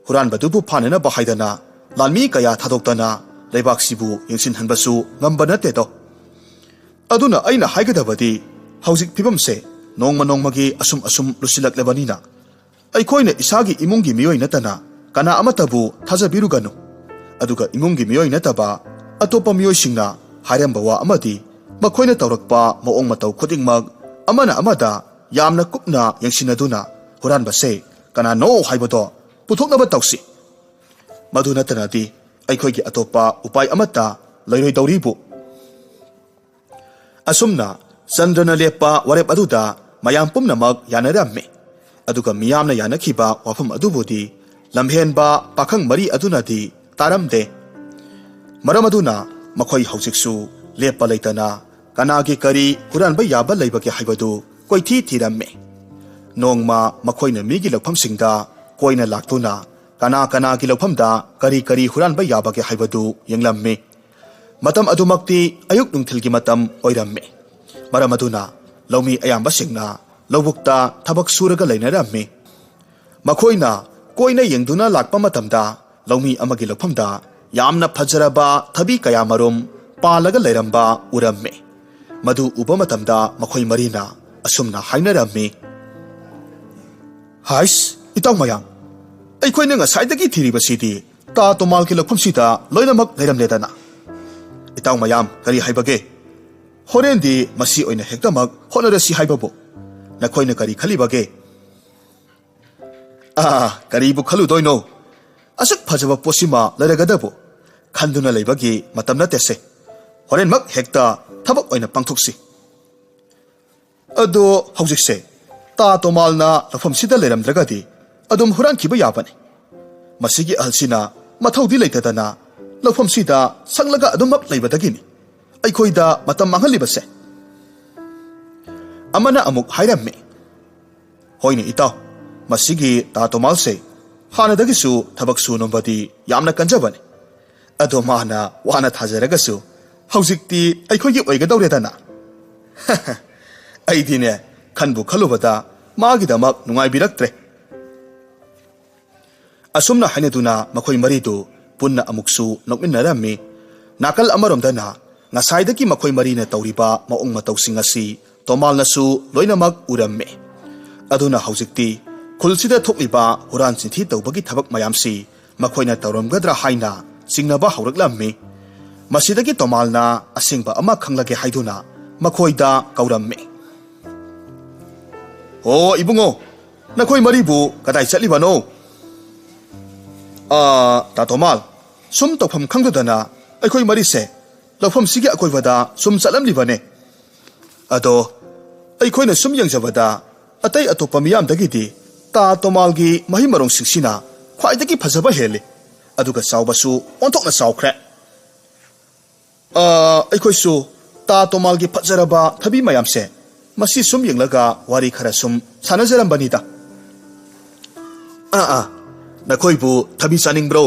ꯍꯨꯔꯥꯟꯕꯗꯨꯕꯨ ꯐꯥꯅꯅꯕ ꯍꯥꯏꯗꯅ ꯂꯥꯟꯃꯤ ꯀꯌꯥ ꯊꯥꯗꯣꯛꯇꯅ ꯂꯩꯕꯥꯛꯁꯤꯕꯨ ꯌꯦꯡꯁꯤꯟꯍꯟꯕꯁꯨ ꯉꯝꯕ ꯅꯠꯇꯦꯗꯣ꯫ ꯑꯗꯨꯅ ꯑꯩꯅ ꯍꯥꯏꯒꯗꯕꯗꯤ, ꯍꯧꯖꯤꯛ ꯐꯤꯕꯝꯁꯦ ꯅꯣꯡꯃ ꯅꯣꯡꯃꯒꯤ ꯑꯁꯨꯝ ꯑꯁꯨꯝ ꯂꯨꯁꯤꯜꯂꯛꯂꯕꯅꯤꯅ ꯑꯩꯈꯣꯏꯅ ꯏꯁꯥꯒꯤ ꯏꯃꯨꯡꯒꯤ ꯃꯤꯑꯣꯏ ꯅꯠꯇꯅ ꯀꯅꯥ ꯑꯃꯠꯇꯕꯨ ꯊꯥꯖꯕꯤꯔꯨꯒꯅꯨ꯫ ꯑꯗꯨꯒ ꯏꯃꯨꯡꯒꯤ ꯃꯤꯑꯣꯏ ꯅꯠꯇꯕ ꯑꯇꯣꯞꯄ ꯃꯤꯑꯣꯏꯁꯤꯡꯅ ꯍꯥꯏꯔꯝꯕ ꯋꯥ ꯑꯃꯗꯤ ꯃꯈꯣꯏꯅ ꯇꯧꯔꯛꯄ ꯃꯑꯣꯡ ꯃꯇꯧ ꯈꯨꯗꯤꯡꯃꯛ ꯑꯃꯅ ꯑꯃꯗ ꯌꯥꯝꯅ ꯀꯨꯞꯅ ꯌꯦꯡꯁꯤꯟꯅꯗꯨꯅ ꯍꯨꯔꯥꯟꯕꯁꯦ ꯀꯅꯥꯅꯣ ꯍꯥꯏꯕꯗꯣ ꯄꯨꯊꯣꯛꯅꯕ ꯇꯧꯁꯤ꯫ ꯃꯗꯨ ꯅꯠꯇꯅꯗꯤ ꯑꯩꯈꯣꯏꯒꯤ ꯑꯇꯣꯞꯄ ꯎꯄꯥꯏ ꯑꯃꯠꯇ ꯂꯩꯔꯣꯏꯗꯧꯔꯤꯕꯨ꯫" ꯑꯁꯨꯝꯅ ꯆꯟꯗ꯭ꯔꯅ ꯂꯦꯞꯄ ꯋꯥꯔꯦꯞ ꯑꯗꯨꯗ ꯃꯌꯥꯝ ꯄꯨꯝꯅꯃꯛ ꯌꯥꯅꯔꯝꯃꯤ꯫ ꯑꯗꯨꯒ ꯃꯤꯌꯥꯝꯅ ꯌꯥꯅꯈꯤꯕ ꯋꯥꯐꯝ ꯑꯗꯨꯕꯨꯗꯤ ꯂꯝꯍꯦꯟꯕ ꯄꯥꯈꯪ ꯃꯔꯤ ꯑꯗꯨꯅꯗꯤ ꯇꯥꯔꯝꯗꯦ꯫ ꯃꯔꯝ ꯑꯗꯨꯅ ꯃꯈꯣꯏ ꯍꯧꯖꯤꯛꯁꯨ ꯂꯦꯞꯄ ꯂꯩꯇꯅ ꯀꯅꯥꯒꯤ ꯀꯔꯤ ꯍꯨꯔꯥꯟꯕ ꯌꯥꯕ ꯂꯩꯕꯒꯦ ꯍꯥꯏꯕꯗꯨ ꯀꯣꯏꯊꯤ ꯊꯤꯔꯝꯃꯤ꯫ ꯅꯣꯡꯃ ꯃꯈꯣꯏꯅ ꯃꯤꯒꯤ ꯂꯧꯐꯝꯁꯤꯡꯗ ꯀꯣꯏꯅ ꯂꯥꯛꯇꯨꯅ ꯀꯅꯥ ꯀꯅꯥꯒꯤ ꯂꯧꯐꯝꯗ ꯀꯔꯤ ꯀꯔꯤ ꯍꯨꯔꯥꯟꯕ ꯌꯥꯕꯒꯦ ꯍꯥꯏꯕꯗꯨ ꯌꯦꯡꯂꯝꯃꯤ꯫ ꯃꯇꯝ ꯑꯗꯨꯃꯛꯇꯤ ꯑꯌꯨꯛ ꯅꯨꯡꯊꯤꯜꯒꯤ ꯃꯇꯝ ꯑꯣꯏꯔꯝꯃꯤ꯫ ꯃꯔꯝ ꯑꯗꯨꯅ ꯂꯧꯃꯤ ꯑꯌꯥꯝꯕꯁꯤꯡꯅ ꯂꯧꯕꯨꯛꯇ ꯊꯕꯛ ꯁꯨꯔꯒ ꯂꯩꯅꯔꯝꯃꯤ꯫ ꯃꯈꯣꯏꯅ ꯀꯣꯏꯅ ꯌꯦꯡꯗꯨꯅ ꯂꯥꯛꯄ ꯃꯇꯝꯗ ꯂꯧꯃꯤ ꯑꯃꯒꯤ ꯂꯧꯐꯝꯗ ꯌꯥꯝꯅ ꯐꯖꯔꯕ ꯊꯕꯤ ꯀꯌꯥ ꯃꯔꯨꯝ ꯄꯥꯜꯂꯒ ꯂꯩꯔꯝꯕ ꯎꯔꯝꯃꯤ꯫ ꯃꯗꯨ ꯎꯕ ꯃꯇꯝꯗ ꯃꯈꯣꯏ ꯃꯔꯤꯅ ꯑꯁꯨꯝꯅ ꯍꯥꯏꯅꯔꯝꯃꯤ, "ꯍꯥꯏꯁ, ꯏꯇꯥꯎ ꯃꯌꯥꯝ, ꯑꯩꯈꯣꯏꯅ ꯉꯁꯥꯏꯗꯒꯤ ꯊꯤꯔꯤꯕꯁꯤꯗꯤ ꯇꯥ ꯇꯣꯃꯥꯜꯒꯤ ꯂꯧꯐꯝꯁꯤꯗ ꯂꯣꯏꯅꯃꯛ ꯂꯩꯔꯝꯂꯦꯗꯅ꯫ ꯏꯇꯥꯎ ꯃꯌꯥꯝ, ꯀꯔꯤ ꯍꯥꯏꯕꯒꯦ? ꯍꯣꯔꯦꯟꯗꯤ ꯃꯁꯤ ꯑꯣꯏꯅ ꯍꯦꯛꯇꯃꯛ ꯍꯣꯠꯅꯔꯁꯤ ꯍꯥꯏꯕꯕꯨ ꯅꯈꯣꯏꯅ ꯀꯔꯤ ꯈꯜꯂꯤꯕꯒꯦ?" "ꯑꯥ, ꯀꯔꯤꯕꯨ ꯈꯜꯂꯨꯗꯣꯏꯅꯣ? ꯑꯁꯨꯛ ꯐꯖꯕ ꯄꯣꯠꯁꯤꯃ ꯂꯩꯔꯒꯗꯕꯨ ꯈꯟꯗꯨꯅ ꯂꯩꯕꯒꯤ ꯃꯇꯝ ꯅꯠꯇꯦꯁꯦ꯫ ꯍꯣꯔꯦꯟꯃꯛ ꯍꯦꯛꯇ ꯊꯕꯛ ꯑꯣꯏꯅ ꯄꯥꯡꯊꯣꯛꯁꯤ꯫ ꯑꯗꯣ ꯍꯧꯖꯤꯛꯁꯦ ꯇꯥ ꯇꯣꯃꯥꯜꯅ ꯂꯧꯐꯝꯁꯤꯗ ꯂꯩꯔꯝꯗ꯭ꯔꯒꯗꯤ ꯑꯗꯨꯝ ꯍꯨꯔꯥꯟꯈꯤꯕ ꯌꯥꯕꯅꯤ꯫ ꯃꯁꯤꯒꯤ ꯑꯍꯜꯁꯤꯅ ꯃꯊꯧꯗꯤ ꯂꯩꯇꯗꯅ ꯂꯧꯐꯝꯁꯤꯗ ꯁꯪꯂꯒ ꯑꯗꯨꯃꯛ ꯂꯩꯕꯗꯒꯤꯅꯤ ꯑꯩꯈꯣꯏꯗ ꯃꯇꯝ ꯃꯥꯡꯍꯜꯂꯤꯕꯁꯦ꯫ ꯑꯃꯅ ꯑꯃꯨꯛ ꯍꯥꯏꯔꯝꯃꯤ, "ꯍꯣꯏꯅꯦ ꯏꯇꯥꯎ, ꯃꯁꯤꯒꯤ ꯇꯥ ꯇꯣꯃꯥꯜꯁꯦ ꯍꯥꯟꯅꯗꯒꯤꯁꯨ ꯊꯕꯛ ꯁꯨ ꯅꯣꯝꯕꯗꯤ ꯌꯥꯝꯅ ꯀꯟꯖꯕꯅꯤ꯫ ꯑꯗꯣ ꯃꯥꯅ ꯋꯥꯅ ꯊꯥꯖꯔꯒꯁꯨ ꯍꯧꯖꯤꯛꯇꯤ ꯑꯩꯈꯣꯏꯒꯤ ꯑꯣꯏꯒꯗꯧꯔꯦꯗꯅ꯫" ꯑꯩꯗꯤꯅꯦ, ꯈꯟꯕꯨ ꯈꯜꯂꯨꯕꯗ ꯃꯥꯒꯤꯗꯃꯛ ꯅꯨꯡꯉꯥꯏꯕꯤꯔꯛꯇ꯭ꯔꯦ꯫ ꯑꯁꯨꯝꯅ ꯍꯥꯏꯅꯗꯨꯅ ꯃꯈꯣꯏ ꯃꯔꯤꯗꯨ ꯄꯨꯟꯅ ꯑꯃꯨꯛꯁꯨ ꯅꯣꯛꯃꯤꯟꯅꯔꯝꯃꯤ꯫ ꯅꯥꯀꯜ ꯑꯃꯔꯣꯝꯗꯅ ꯉꯁꯥꯏꯗꯒꯤ ꯃꯈꯣꯏ ꯃꯔꯤꯅ ꯇꯧꯔꯤꯕ ꯃꯑꯣꯡ ꯃꯇꯧꯁꯤꯡ ꯑꯁꯤ ꯇꯣꯃꯥꯜꯅꯁꯨ ꯂꯣꯏꯅꯃꯛ ꯎꯔꯝꯃꯤ꯫ ꯑꯗꯨꯅ ꯍꯧꯖꯤꯛꯇꯤ ꯈꯨꯜꯁꯤꯗ ꯊꯣꯛꯂꯤꯕ ꯍꯨꯔꯥꯟ ꯆꯤꯟꯊꯤ ꯇꯧꯕꯒꯤ ꯊꯕꯛ ꯃꯌꯥꯝꯁꯤ ꯃꯈꯣꯏꯅ ꯇꯧꯔꯝꯒꯗ꯭ꯔꯥ ꯍꯥꯏꯅ ꯆꯤꯡꯅꯕ ꯍꯧꯔꯛꯂꯝꯃꯤ꯫ ꯃꯁꯤꯗꯒꯤ ꯇꯣꯃꯥꯜꯅ ꯑꯁꯦꯡꯕ ꯑꯃ ꯈꯪꯂꯒꯦ ꯍꯥꯏꯗꯨꯅ ꯃꯈꯣꯏꯗ ꯀꯧꯔꯝꯃꯤ꯫ "ꯑꯣ ꯏꯕꯨꯡꯉꯣ, ꯅꯈꯣꯏ ꯃꯔꯤꯕꯨ ꯀꯗꯥꯏ ꯆꯠꯂꯤꯕꯅꯣ?" "ꯑꯥ, ꯇꯥ ꯇꯣꯃꯥꯜ, ꯁꯨꯝ ꯇꯧꯐꯝ ꯈꯪꯗꯗꯅ ꯑꯩꯈꯣꯏ ꯃꯔꯤꯁꯦ ꯂꯧꯐꯝꯁꯤꯒꯤ ꯑꯀꯣꯏꯕꯗ ꯁꯨꯝ ꯆꯠꯂꯝꯂꯤꯕꯅꯦ꯫ ꯑꯗꯣ ꯑꯩꯈꯣꯏꯅ ꯁꯨꯝ ꯌꯦꯡꯖꯕꯗ ꯑꯇꯩ ꯑꯇꯣꯞꯄ ꯃꯤꯌꯥꯝꯗꯒꯤꯗꯤ ꯇꯥ ꯇꯣꯃꯥꯜꯒꯤ ꯃꯍꯩ ꯃꯔꯣꯡꯁꯤꯡꯁꯤꯅ ꯈ꯭ꯋꯥꯏꯗꯒꯤ ꯐꯖꯕ ꯍꯦꯜꯂꯤ, ꯑꯗꯨꯒ ꯆꯥꯎꯕꯁꯨ ꯑꯣꯟꯊꯣꯛꯅ ꯆꯥꯎꯈ꯭ꯔꯦ꯫ ꯑꯥ, ꯑꯩꯈꯣꯏꯁꯨ ꯇꯥ ꯇꯣꯃꯥꯜꯒꯤ ꯐꯖꯔꯕ ꯊꯕꯤ ꯃꯌꯥꯝꯁꯦ ꯃꯁꯤ ꯁꯨꯝ ꯌꯦꯡꯂꯒ ꯋꯥꯔꯤ ꯈꯔ ꯁꯨꯝ ꯁꯥꯟꯅꯖꯔꯝꯕꯅꯤꯗ꯫" "ꯑꯥ, ꯑꯥ, ꯅꯈꯣꯏꯕꯨ ꯊꯕꯤ ꯆꯥꯅꯤꯡꯕ꯭ꯔꯣ?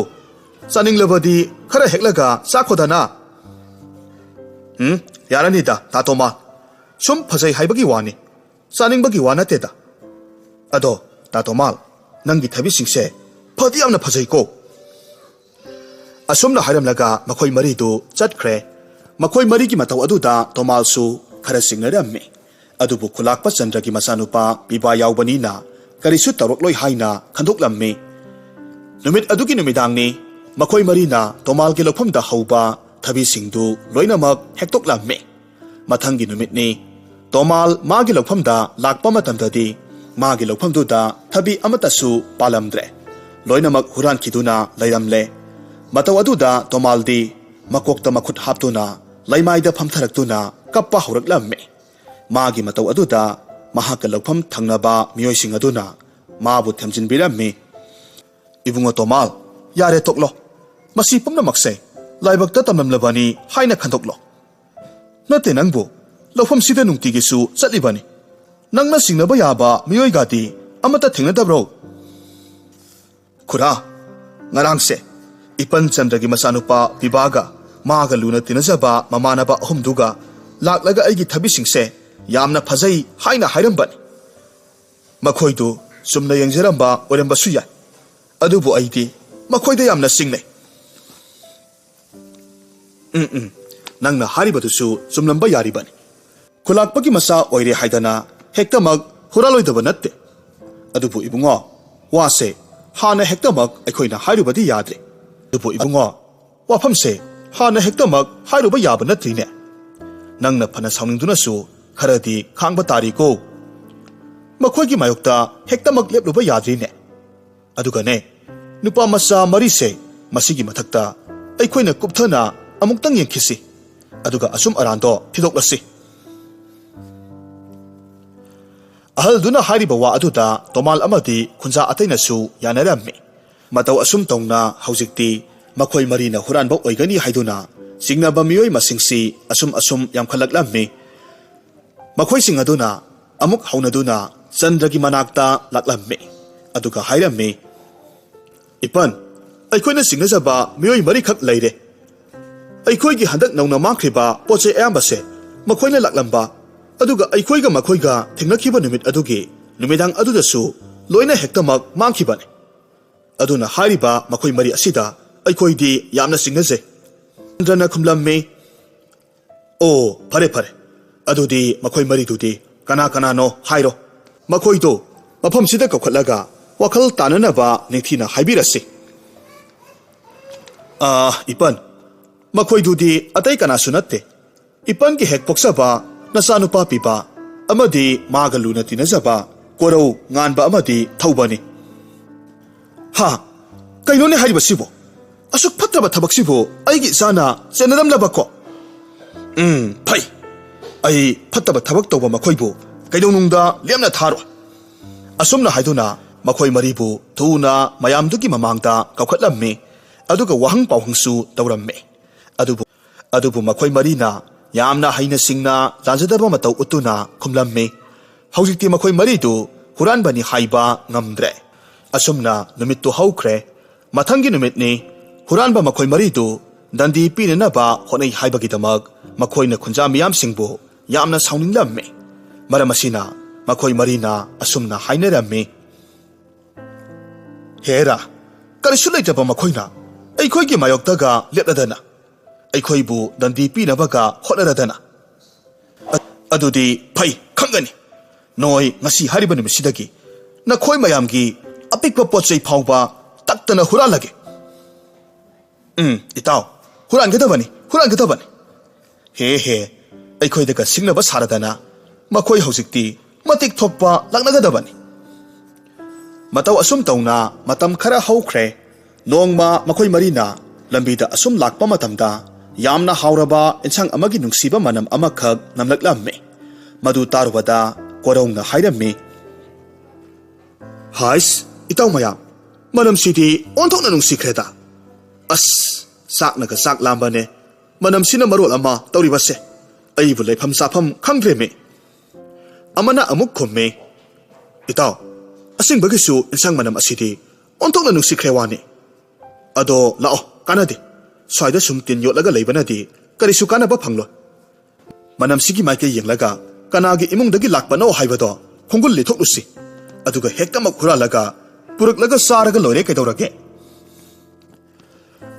ꯆꯥꯅꯤꯡꯂꯕꯗꯤ ꯈꯔ ꯍꯦꯛꯂꯒ ꯆꯥꯈꯣꯗꯅ꯫" "ꯎꯝ, ꯌꯥꯔꯅꯤꯗ, ꯇꯥ ꯇꯣꯃꯥꯜ꯫ ꯁꯨꯝ ꯐꯖꯩ ꯍꯥꯏꯕꯒꯤ ꯋꯥꯅꯤ, ꯆꯥꯅꯤꯡꯕꯒꯤ ꯋꯥ ꯅꯠꯇꯦꯗ꯫ ꯑꯗꯣ, ꯇꯥ ꯇꯣꯃꯥꯜ, ꯅꯪꯒꯤ ꯊꯕꯤꯁꯤꯡꯁꯦ ꯐꯗꯤ ꯌꯥꯝꯅ ꯐꯖꯩꯀꯣ꯫" ꯑꯁꯨꯝꯅ ꯍꯥꯏꯔꯝꯂꯒ ꯃꯈꯣꯏ ꯃꯔꯤꯗꯨ ꯆꯠꯈ꯭ꯔꯦ꯫ ꯃꯈꯣꯏ ꯃꯔꯤꯒꯤ ꯃꯇꯧ ꯑꯗꯨꯗ ꯇꯣꯃꯥꯜꯁꯨ ꯈꯔ ꯆꯤꯡꯅꯔꯝꯃꯤ꯫ ꯑꯗꯨꯕꯨ ꯈꯨꯂꯥꯛꯄ ꯆꯟꯗ꯭ꯔꯒꯤ ꯃꯆꯥꯅꯨꯄꯥ ꯄꯤꯕꯥ ꯌꯥꯎꯕꯅꯤꯅ ꯀꯔꯤꯁꯨ ꯇꯧꯔꯛꯂꯣꯏ ꯍꯥꯏꯅ ꯈꯟꯗꯣꯛꯂꯝꯃꯤ꯫ ꯅꯨꯃꯤꯠ ꯑꯗꯨꯒꯤ ꯅꯨꯃꯤꯗꯥꯡꯅꯤ꯫ ꯃꯈꯣꯏ ꯃꯔꯤꯅ ꯇꯣꯃꯥꯜꯒꯤ ꯂꯧꯐꯝꯗ ꯍꯧꯕ ꯊꯕꯤꯁꯤꯡꯗꯨ ꯂꯣꯏꯅꯃꯛ ꯍꯦꯛꯇꯣꯛꯂꯝꯃꯤ꯫ ꯃꯊꯪꯒꯤ ꯅꯨꯃꯤꯠꯅꯤ꯫ ꯇꯣꯃꯥꯜ ꯃꯥꯒꯤ ꯂꯧꯐꯝꯗ ꯂꯥꯛꯄ ꯃꯇꯝꯗꯗꯤ ꯃꯥꯒꯤ ꯂꯧꯐꯝꯗꯨꯗ ꯊꯕꯤ ꯑꯃꯠꯇꯁꯨ ꯄꯥꯜꯂꯝꯗ꯭ꯔꯦ꯫ ꯂꯣꯏꯅꯃꯛ ꯍꯨꯔꯥꯟꯈꯤꯗꯨꯅ ꯂꯩꯔꯝꯂꯦ꯫ ꯃꯇꯧ ꯑꯗꯨꯗ ꯇꯣꯃꯥꯜꯗꯤ ꯃꯀꯣꯛꯇ ꯃꯈꯨꯠ ꯍꯥꯞꯇꯨꯅ ꯂꯩꯃꯥꯏꯗ ꯐꯝꯊꯔꯛꯇꯨꯅ ꯀꯞꯄ ꯍꯧꯔꯛꯂꯝꯃꯤ꯫ ꯃꯥꯒꯤ ꯃꯇꯧ ꯑꯗꯨꯗ ꯃꯍꯥꯛꯀ ꯂꯧꯐꯝ ꯊꯪꯅꯕ ꯃꯤꯑꯣꯏꯁꯤꯡ ꯑꯗꯨꯅ ꯃꯥꯕꯨ ꯊꯦꯝꯖꯤꯟꯕꯤꯔꯝꯃꯤ꯫ "ꯏꯕꯨꯡꯉꯣ ꯇꯣꯃꯥꯜ, ꯌꯥꯔꯦ, ꯇꯣꯛꯂꯣ꯫ ꯃꯁꯤ ꯄꯨꯝꯅꯃꯛꯁꯦ ꯂꯥꯏꯕꯛꯇ ꯇꯝꯂꯝꯂꯕꯅꯤ ꯍꯥꯏꯅ ꯈꯟꯗꯣꯛꯂꯣ꯫ ꯅꯠꯇꯦ, ꯅꯪꯕꯨ ꯂꯧꯐꯝꯁꯤꯗ ꯅꯨꯡꯇꯤꯒꯤꯁꯨ ꯆꯠꯂꯤꯕꯅꯤ꯫ ꯅꯪꯅ ꯆꯤꯡꯅꯕ ꯌꯥꯕ ꯃꯤꯑꯣꯏꯒꯗꯤ ꯑꯃꯠꯇ ꯊꯦꯡꯅꯗꯕ꯭ꯔꯣ?" "ꯈꯨꯔꯥ, ꯉꯔꯥꯡꯁꯦ ꯏꯄꯟ ꯆꯟꯗ꯭ꯔꯒꯤ ꯃꯆꯥꯅꯨꯄꯥ ꯄꯤꯕꯥꯒ ꯃꯥꯒ ꯂꯨꯅ ꯇꯤꯟꯅꯖꯕ ꯃꯃꯥꯟꯅꯕ ꯑꯍꯨꯝꯗꯨꯒ ꯂꯥꯛꯂꯒ ꯑꯩꯒꯤ ꯊꯕꯤꯁꯤꯡꯁꯦ ꯌꯥꯝꯅ ꯐꯖꯩ ꯍꯥꯏꯅ ꯍꯥꯏꯔꯝꯕꯅꯤ꯫ ꯃꯈꯣꯏꯗꯨ ꯆꯨꯝꯅ ꯌꯦꯡꯖꯔꯝꯕ ꯑꯣꯏꯔꯝꯕꯁꯨ ꯌꯥꯏ, ꯑꯗꯨꯕꯨ ꯑꯩꯗꯤ ꯃꯈꯣꯏꯗ ꯌꯥꯝꯅ ꯆꯤꯡꯅꯩ꯫" "ꯎꯝ, ꯎꯝ, ꯅꯪꯅ ꯍꯥꯏꯔꯤꯕꯗꯨꯁꯨ ꯆꯨꯝꯂꯝꯕ ꯌꯥꯔꯤꯕꯅꯤ꯫ ꯈꯨꯂꯥꯛꯄꯒꯤ ꯃꯆꯥ ꯑꯣꯏꯔꯦ ꯍꯥꯏꯗꯅ ꯍꯦꯛꯇꯃꯛ ꯍꯨꯔꯥꯜꯂꯣꯏꯗꯕ ꯅꯠꯇꯦ꯫ ꯑꯗꯨꯕꯨ ꯏꯕꯨꯡꯉꯣ, ꯋꯥꯁꯦ ꯍꯥꯟꯅ ꯍꯦꯛꯇꯃꯛ ꯑꯩꯈꯣꯏꯅ ꯍꯥꯏꯔꯨꯕꯗꯤ ꯌꯥꯗ꯭ꯔꯦ꯫ ꯑꯗꯨꯕꯨ ꯏꯕꯨꯡꯉꯣ, ꯋꯥꯐꯝꯁꯦ ꯍꯥꯟꯅ ꯍꯦꯛꯇꯃꯛ ꯍꯥꯏꯔꯨꯕ ꯌꯥꯕ ꯅꯠꯇ꯭ꯔꯤꯅꯦ꯫ ꯅꯪꯅ ꯐꯅ ꯁꯥꯎꯅꯤꯡꯗꯨꯅꯁꯨ ꯈꯔꯗꯤ ꯈꯥꯡꯕ ꯇꯥꯔꯤꯀꯣ꯫ ꯃꯈꯣꯏꯒꯤ ꯃꯥꯌꯣꯛꯇ ꯍꯦꯛꯇꯃꯛ ꯂꯦꯞꯂꯨꯕ ꯌꯥꯗ꯭ꯔꯤꯅꯦ꯫ ꯑꯗꯨꯒꯅꯦ, ꯅꯨꯄꯥ ꯃꯆꯥ ꯃꯔꯤꯁꯦ ꯃꯁꯤꯒꯤ ꯃꯊꯛꯇ ꯑꯩꯈꯣꯏꯅ ꯀꯨꯞꯊꯅ ꯑꯃꯨꯛꯇꯪ ꯌꯦꯡꯈꯤꯁꯤ, ꯑꯗꯨꯒ ꯑꯆꯨꯝ ꯑꯔꯥꯟꯗꯣ ꯊꯤꯗꯣꯛꯂꯁꯤ꯫" ꯑꯍꯜꯗꯨꯅ ꯍꯥꯏꯔꯤꯕ ꯋꯥ ꯑꯗꯨꯗ ꯇꯣꯃꯥꯜ ꯑꯃꯗꯤ ꯈꯨꯟꯖꯥ ꯑꯇꯩꯅꯁꯨ ꯌꯥꯅꯔꯝꯃꯤ꯫ ꯃꯇꯧ ꯑꯁꯨꯝ ꯇꯧꯅ ꯍꯧꯖꯤꯛꯇꯤ ꯃꯈꯣꯏ ꯃꯔꯤꯅ ꯍꯨꯔꯥꯟꯕ ꯑꯣꯏꯒꯅꯤ ꯍꯥꯏꯗꯨꯅ ꯆꯤꯡꯅꯕ ꯃꯤꯑꯣꯏ ꯃꯁꯤꯡꯁꯤ ꯑꯁꯨꯝ ꯑꯁꯨꯝ ꯌꯥꯝꯈꯠꯂꯛꯂꯝꯃꯤ꯫ ꯃꯈꯣꯏꯁꯤꯡ ꯑꯗꯨꯅ ꯑꯃꯨꯛ ꯍꯧꯅꯗꯨꯅ ꯆꯟꯗ꯭ꯔꯒꯤ ꯃꯅꯥꯛꯇ ꯂꯥꯛꯂꯝꯃꯤ, ꯑꯗꯨꯒ ꯍꯥꯏꯔꯝꯃꯤ, "ꯏꯄꯟ, ꯑꯩꯈꯣꯏꯅ ꯆꯤꯡꯅꯖꯕ ꯃꯤꯑꯣꯏ ꯃꯔꯤꯈꯛ ꯂꯩꯔꯦ꯫ ꯑꯩꯈꯣꯏꯒꯤ ꯍꯟꯗꯛ ꯅꯧꯅ ꯃꯥꯡꯈ꯭ꯔꯤꯕ ꯄꯣꯠ ꯆꯩ ꯑꯌꯥꯝꯕꯁꯦ ꯃꯈꯣꯏꯅ ꯂꯥꯛꯂꯝꯕ, ꯑꯗꯨꯒ ꯑꯩꯈꯣꯏꯒ ꯃꯈꯣꯏꯒ ꯊꯦꯡꯅꯈꯤꯕ ꯅꯨꯃꯤꯠ ꯑꯗꯨꯒꯤ ꯅꯨꯃꯤꯗꯥꯡ ꯑꯗꯨꯗꯁꯨ ꯂꯣꯏꯅ ꯍꯦꯛꯇꯃꯛ ꯃꯥꯡꯈꯤꯕꯅꯤ꯫ ꯑꯗꯨꯅ ꯍꯥꯏꯔꯤꯕ ꯃꯈꯣꯏ ꯃꯔꯤ ꯑꯁꯤꯗ ꯑꯩꯈꯣꯏꯗꯤ ꯌꯥꯝꯅ ꯆꯤꯡꯅꯖꯩ꯫" ꯆꯟꯗ꯭ꯔꯅ ꯈꯨꯝꯂꯝꯃꯤ, "ꯑꯣ, ꯐꯔꯦ, ꯐꯔꯦ꯫ ꯑꯗꯨꯗꯤ ꯃꯈꯣꯏ ꯃꯔꯤꯗꯨꯗꯤ ꯀꯅꯥ ꯀꯅꯥꯅꯣ ꯍꯥꯏꯔꯣ꯫ ꯃꯈꯣꯏꯗꯣ ꯃꯐꯝꯁꯤꯗ ꯀꯧꯈꯠꯂꯒ ꯋꯥꯈꯜ ꯇꯥꯅꯅꯕ ꯅꯤꯡꯊꯤꯅ ꯍꯥꯏꯕꯤꯔꯁꯤ꯫" "ꯑꯥ, ꯏꯄꯟ, ꯃꯈꯣꯏꯗꯨꯗꯤ ꯑꯇꯩ ꯀꯅꯥꯁꯨ ꯅꯠꯇꯦ꯫ ꯏꯄꯟꯒꯤ ꯍꯦꯛ ꯄꯣꯛꯆꯕ ꯅꯆꯥꯅꯨꯄꯥ ꯄꯤꯕ ꯑꯃꯗꯤ ꯃꯥꯒ ꯂꯨꯅ ꯇꯤꯟꯅꯖꯕ ꯀꯣꯔꯧ ꯉꯥꯟꯕ ꯑꯃꯗꯤ ꯊꯧꯕꯅꯤ꯫" ꯍꯥ? ꯀꯩꯅꯣꯅꯦ ꯍꯥꯏꯔꯤꯕꯁꯤꯕꯨ? ꯑꯁꯨꯛ ꯐꯠꯇꯕ ꯊꯕꯛꯁꯤꯕꯨ ꯑꯩꯒꯤ ꯏꯆꯥꯅ ꯆꯦꯟꯅꯔꯝꯂꯕꯀꯣ? ꯎꯝ, ꯐꯩ꯫ ꯑꯩ ꯐꯠꯇꯕ ꯊꯕꯛ ꯇꯧꯕ ꯃꯈꯣꯏꯕꯨ ꯀꯩꯗꯧꯅꯨꯡꯗ ꯂꯦꯝꯅ ꯊꯥꯔꯣꯏ꯫ ꯑꯁꯨꯝꯅ ꯍꯥꯏꯗꯨꯅ ꯃꯈꯣꯏ ꯃꯔꯤꯕꯨ ꯊꯨꯅ ꯃꯌꯥꯝꯗꯨꯒꯤ ꯃꯃꯥꯡꯗ ꯀꯧꯈꯠꯂꯝꯃꯤ, ꯑꯗꯨꯒ ꯋꯥꯍꯪ ꯄꯥꯎꯍꯪꯁꯨ ꯇꯧꯔꯝꯃꯤ꯫ ꯑꯗꯨꯕꯨ, ꯑꯗꯨꯕꯨ ꯃꯈꯣꯏ ꯃꯔꯤꯅ ꯌꯥꯝꯅ ꯍꯩꯅ ꯁꯤꯡꯅ ꯂꯥꯟꯖꯗꯕ ꯃꯇꯧ ꯎꯠꯇꯨꯅ ꯈꯨꯝꯂꯝꯃꯤ꯫ ꯍꯧꯖꯤꯛꯇꯤ ꯃꯈꯣꯏ ꯃꯔꯤꯗꯨ ꯍꯨꯔꯥꯟꯕꯅꯤ ꯍꯥꯏꯕ ꯉꯝꯗ꯭ꯔꯦ꯫ ꯑꯁꯨꯝꯅ ꯅꯨꯃꯤꯠꯇꯨ ꯍꯧꯈ꯭ꯔꯦ꯫ ꯃꯊꯪꯒꯤ ꯅꯨꯃꯤꯠꯅꯤ꯫ ꯍꯨꯔꯥꯟꯕ ꯃꯈꯣꯏ ꯃꯔꯤꯗꯨ ꯗꯟꯗꯤ ꯄꯤꯅꯅꯕ ꯍꯣꯠꯅꯩ ꯍꯥꯏꯕꯒꯤꯗꯃꯛ ꯃꯈꯣꯏꯅ ꯈꯨꯟꯖꯥ ꯃꯤꯌꯥꯝꯁꯤꯡꯕꯨ ꯌꯥꯝꯅ ꯁꯥꯎꯅꯤꯡꯂꯝꯃꯤ꯫ ꯃꯔꯝ ꯑꯁꯤꯅ ꯃꯈꯣꯏ ꯃꯔꯤꯅ ꯑꯁꯨꯝꯅ ꯍꯥꯏꯅꯔꯝꯃꯤ, "ꯍꯦꯔꯥ, ꯀꯔꯤꯁꯨ ꯂꯩꯇꯕ ꯃꯈꯣꯏꯅ ꯑꯩꯈꯣꯏꯒꯤ ꯃꯥꯌꯣꯛꯇꯒ ꯂꯦꯞꯂꯗꯅ ꯑꯩꯈꯣꯏꯕꯨ ꯗꯟꯗꯤ ꯄꯤꯅꯕꯒ ꯍꯣꯠꯅꯔꯗꯅ꯫ ꯑ-, ꯑꯗꯨꯗꯤ ꯐꯩ, ꯈꯪꯒꯅꯤ꯫ ꯅꯣꯏ ꯉꯁꯤ ꯍꯥꯏꯔꯤꯕ ꯅꯨꯃꯤꯠꯁꯤꯗꯒꯤ ꯅꯈꯣꯏ ꯃꯌꯥꯝꯒꯤ ꯑꯄꯤꯛꯄ ꯄꯣꯠ ꯆꯩ ꯐꯥꯎꯕ ꯇꯛꯇꯅ ꯍꯨꯔꯥꯜꯂꯒꯦ꯫" "ꯎꯝ, ꯏꯇꯥꯎ, ꯍꯨꯔꯥꯟꯒꯗꯕꯅꯤ, ꯍꯨꯔꯥꯟꯒꯗꯕꯅꯤ꯫ ꯍꯦ ꯍꯦ, ꯑꯩꯈꯣꯏꯗꯒ ꯁꯤꯡꯅꯕ ꯁꯥꯔꯗꯅ ꯃꯈꯣꯏ ꯍꯧꯖꯤꯛꯇꯤ ꯃꯇꯤꯛ ꯊꯣꯛꯄ ꯂꯥꯛꯅꯒꯗꯕꯅꯤ꯫" ꯃꯇꯧ ꯑꯁꯨꯝ ꯇꯧꯅ ꯃꯇꯝ ꯈꯔ ꯍꯧꯈ꯭ꯔꯦ꯫ ꯅꯣꯡꯃ ꯃꯈꯣꯏ ꯃꯔꯤꯅ ꯂꯝꯕꯤꯗ ꯑꯁꯨꯝ ꯂꯥꯛꯄ ꯃꯇꯝꯗ ꯌꯥꯝꯅ ꯍꯥꯎꯔꯕ ꯏꯟꯁꯥꯡ ꯑꯃꯒꯤ ꯅꯨꯡꯁꯤꯕ ꯃꯅꯝ ꯑꯃꯈꯛ ꯅꯝꯂꯛꯂꯝꯃꯤ꯫ ꯃꯗꯨ ꯇꯥꯔꯨꯕꯗ ꯀꯣꯔꯧꯅ ꯍꯥꯏꯔꯝꯃꯤ, "ꯍꯥꯏꯁ, ꯏꯇꯥꯎ ꯃꯌꯥꯝ, ꯃꯅꯝꯁꯤꯗꯤ ꯑꯣꯟꯊꯣꯛꯅ ꯅꯨꯡꯁꯤꯈ꯭ꯔꯦꯗ꯫ ꯑꯁ, ꯆꯥꯛꯅꯒ ꯆꯥꯛ ꯂꯥꯝꯕꯅꯦ꯫ ꯃꯅꯝꯁꯤꯅ ꯃꯔꯣꯜ ꯑꯃ ꯇꯧꯔꯤꯕꯁꯦ꯫ ꯑꯩꯕꯨ ꯂꯩꯐꯝ ꯆꯥꯐꯝ ꯈꯪꯗ꯭ꯔꯦꯃꯤ꯫" ꯑꯃꯅ ꯑꯃꯨꯛ ꯈꯨꯝꯃꯤ, "ꯏꯇꯥꯎ, ꯑꯁꯦꯡꯕꯒꯤꯁꯨ ꯏꯟꯁꯥꯡ ꯃꯅꯝ ꯑꯁꯤꯗꯤ ꯑꯣꯟꯊꯣꯛꯅ ꯅꯨꯡꯁꯤꯈ꯭ꯔꯦ ꯋꯥꯅꯤ꯫ ꯑꯗꯣ ꯂꯥꯛꯑꯣ, ꯀꯥꯟꯅꯗꯦ꯫ ꯁ꯭ꯋꯥꯏꯗ ꯁꯨꯝ ꯇꯤꯟ ꯌꯣꯠꯂꯒ ꯂꯩꯕꯅꯗꯤ ꯀꯔꯤꯁꯨ ꯀꯥꯟꯅꯕ ꯐꯪꯂꯣꯏ꯫ ꯃꯅꯝꯁꯤꯒꯤ ꯃꯥꯏꯀꯩ ꯌꯦꯡꯂꯒ ꯀꯅꯥꯒꯤ ꯏꯃꯨꯡꯗꯒꯤ ꯂꯥꯛꯄꯅꯣ ꯍꯥꯏꯕꯗꯣ ꯈꯣꯡꯒꯨꯜ ꯂꯤꯊꯣꯛꯂꯨꯁꯤ꯫ ꯑꯗꯨꯒ ꯍꯦꯛꯇꯃꯛ ꯍꯨꯔꯥꯜꯂꯒ ꯄꯨꯔꯛꯂꯒ ꯆꯥꯔꯒ ꯂꯣꯏꯔꯦ, ꯀꯩꯗꯧꯔꯒꯦ?"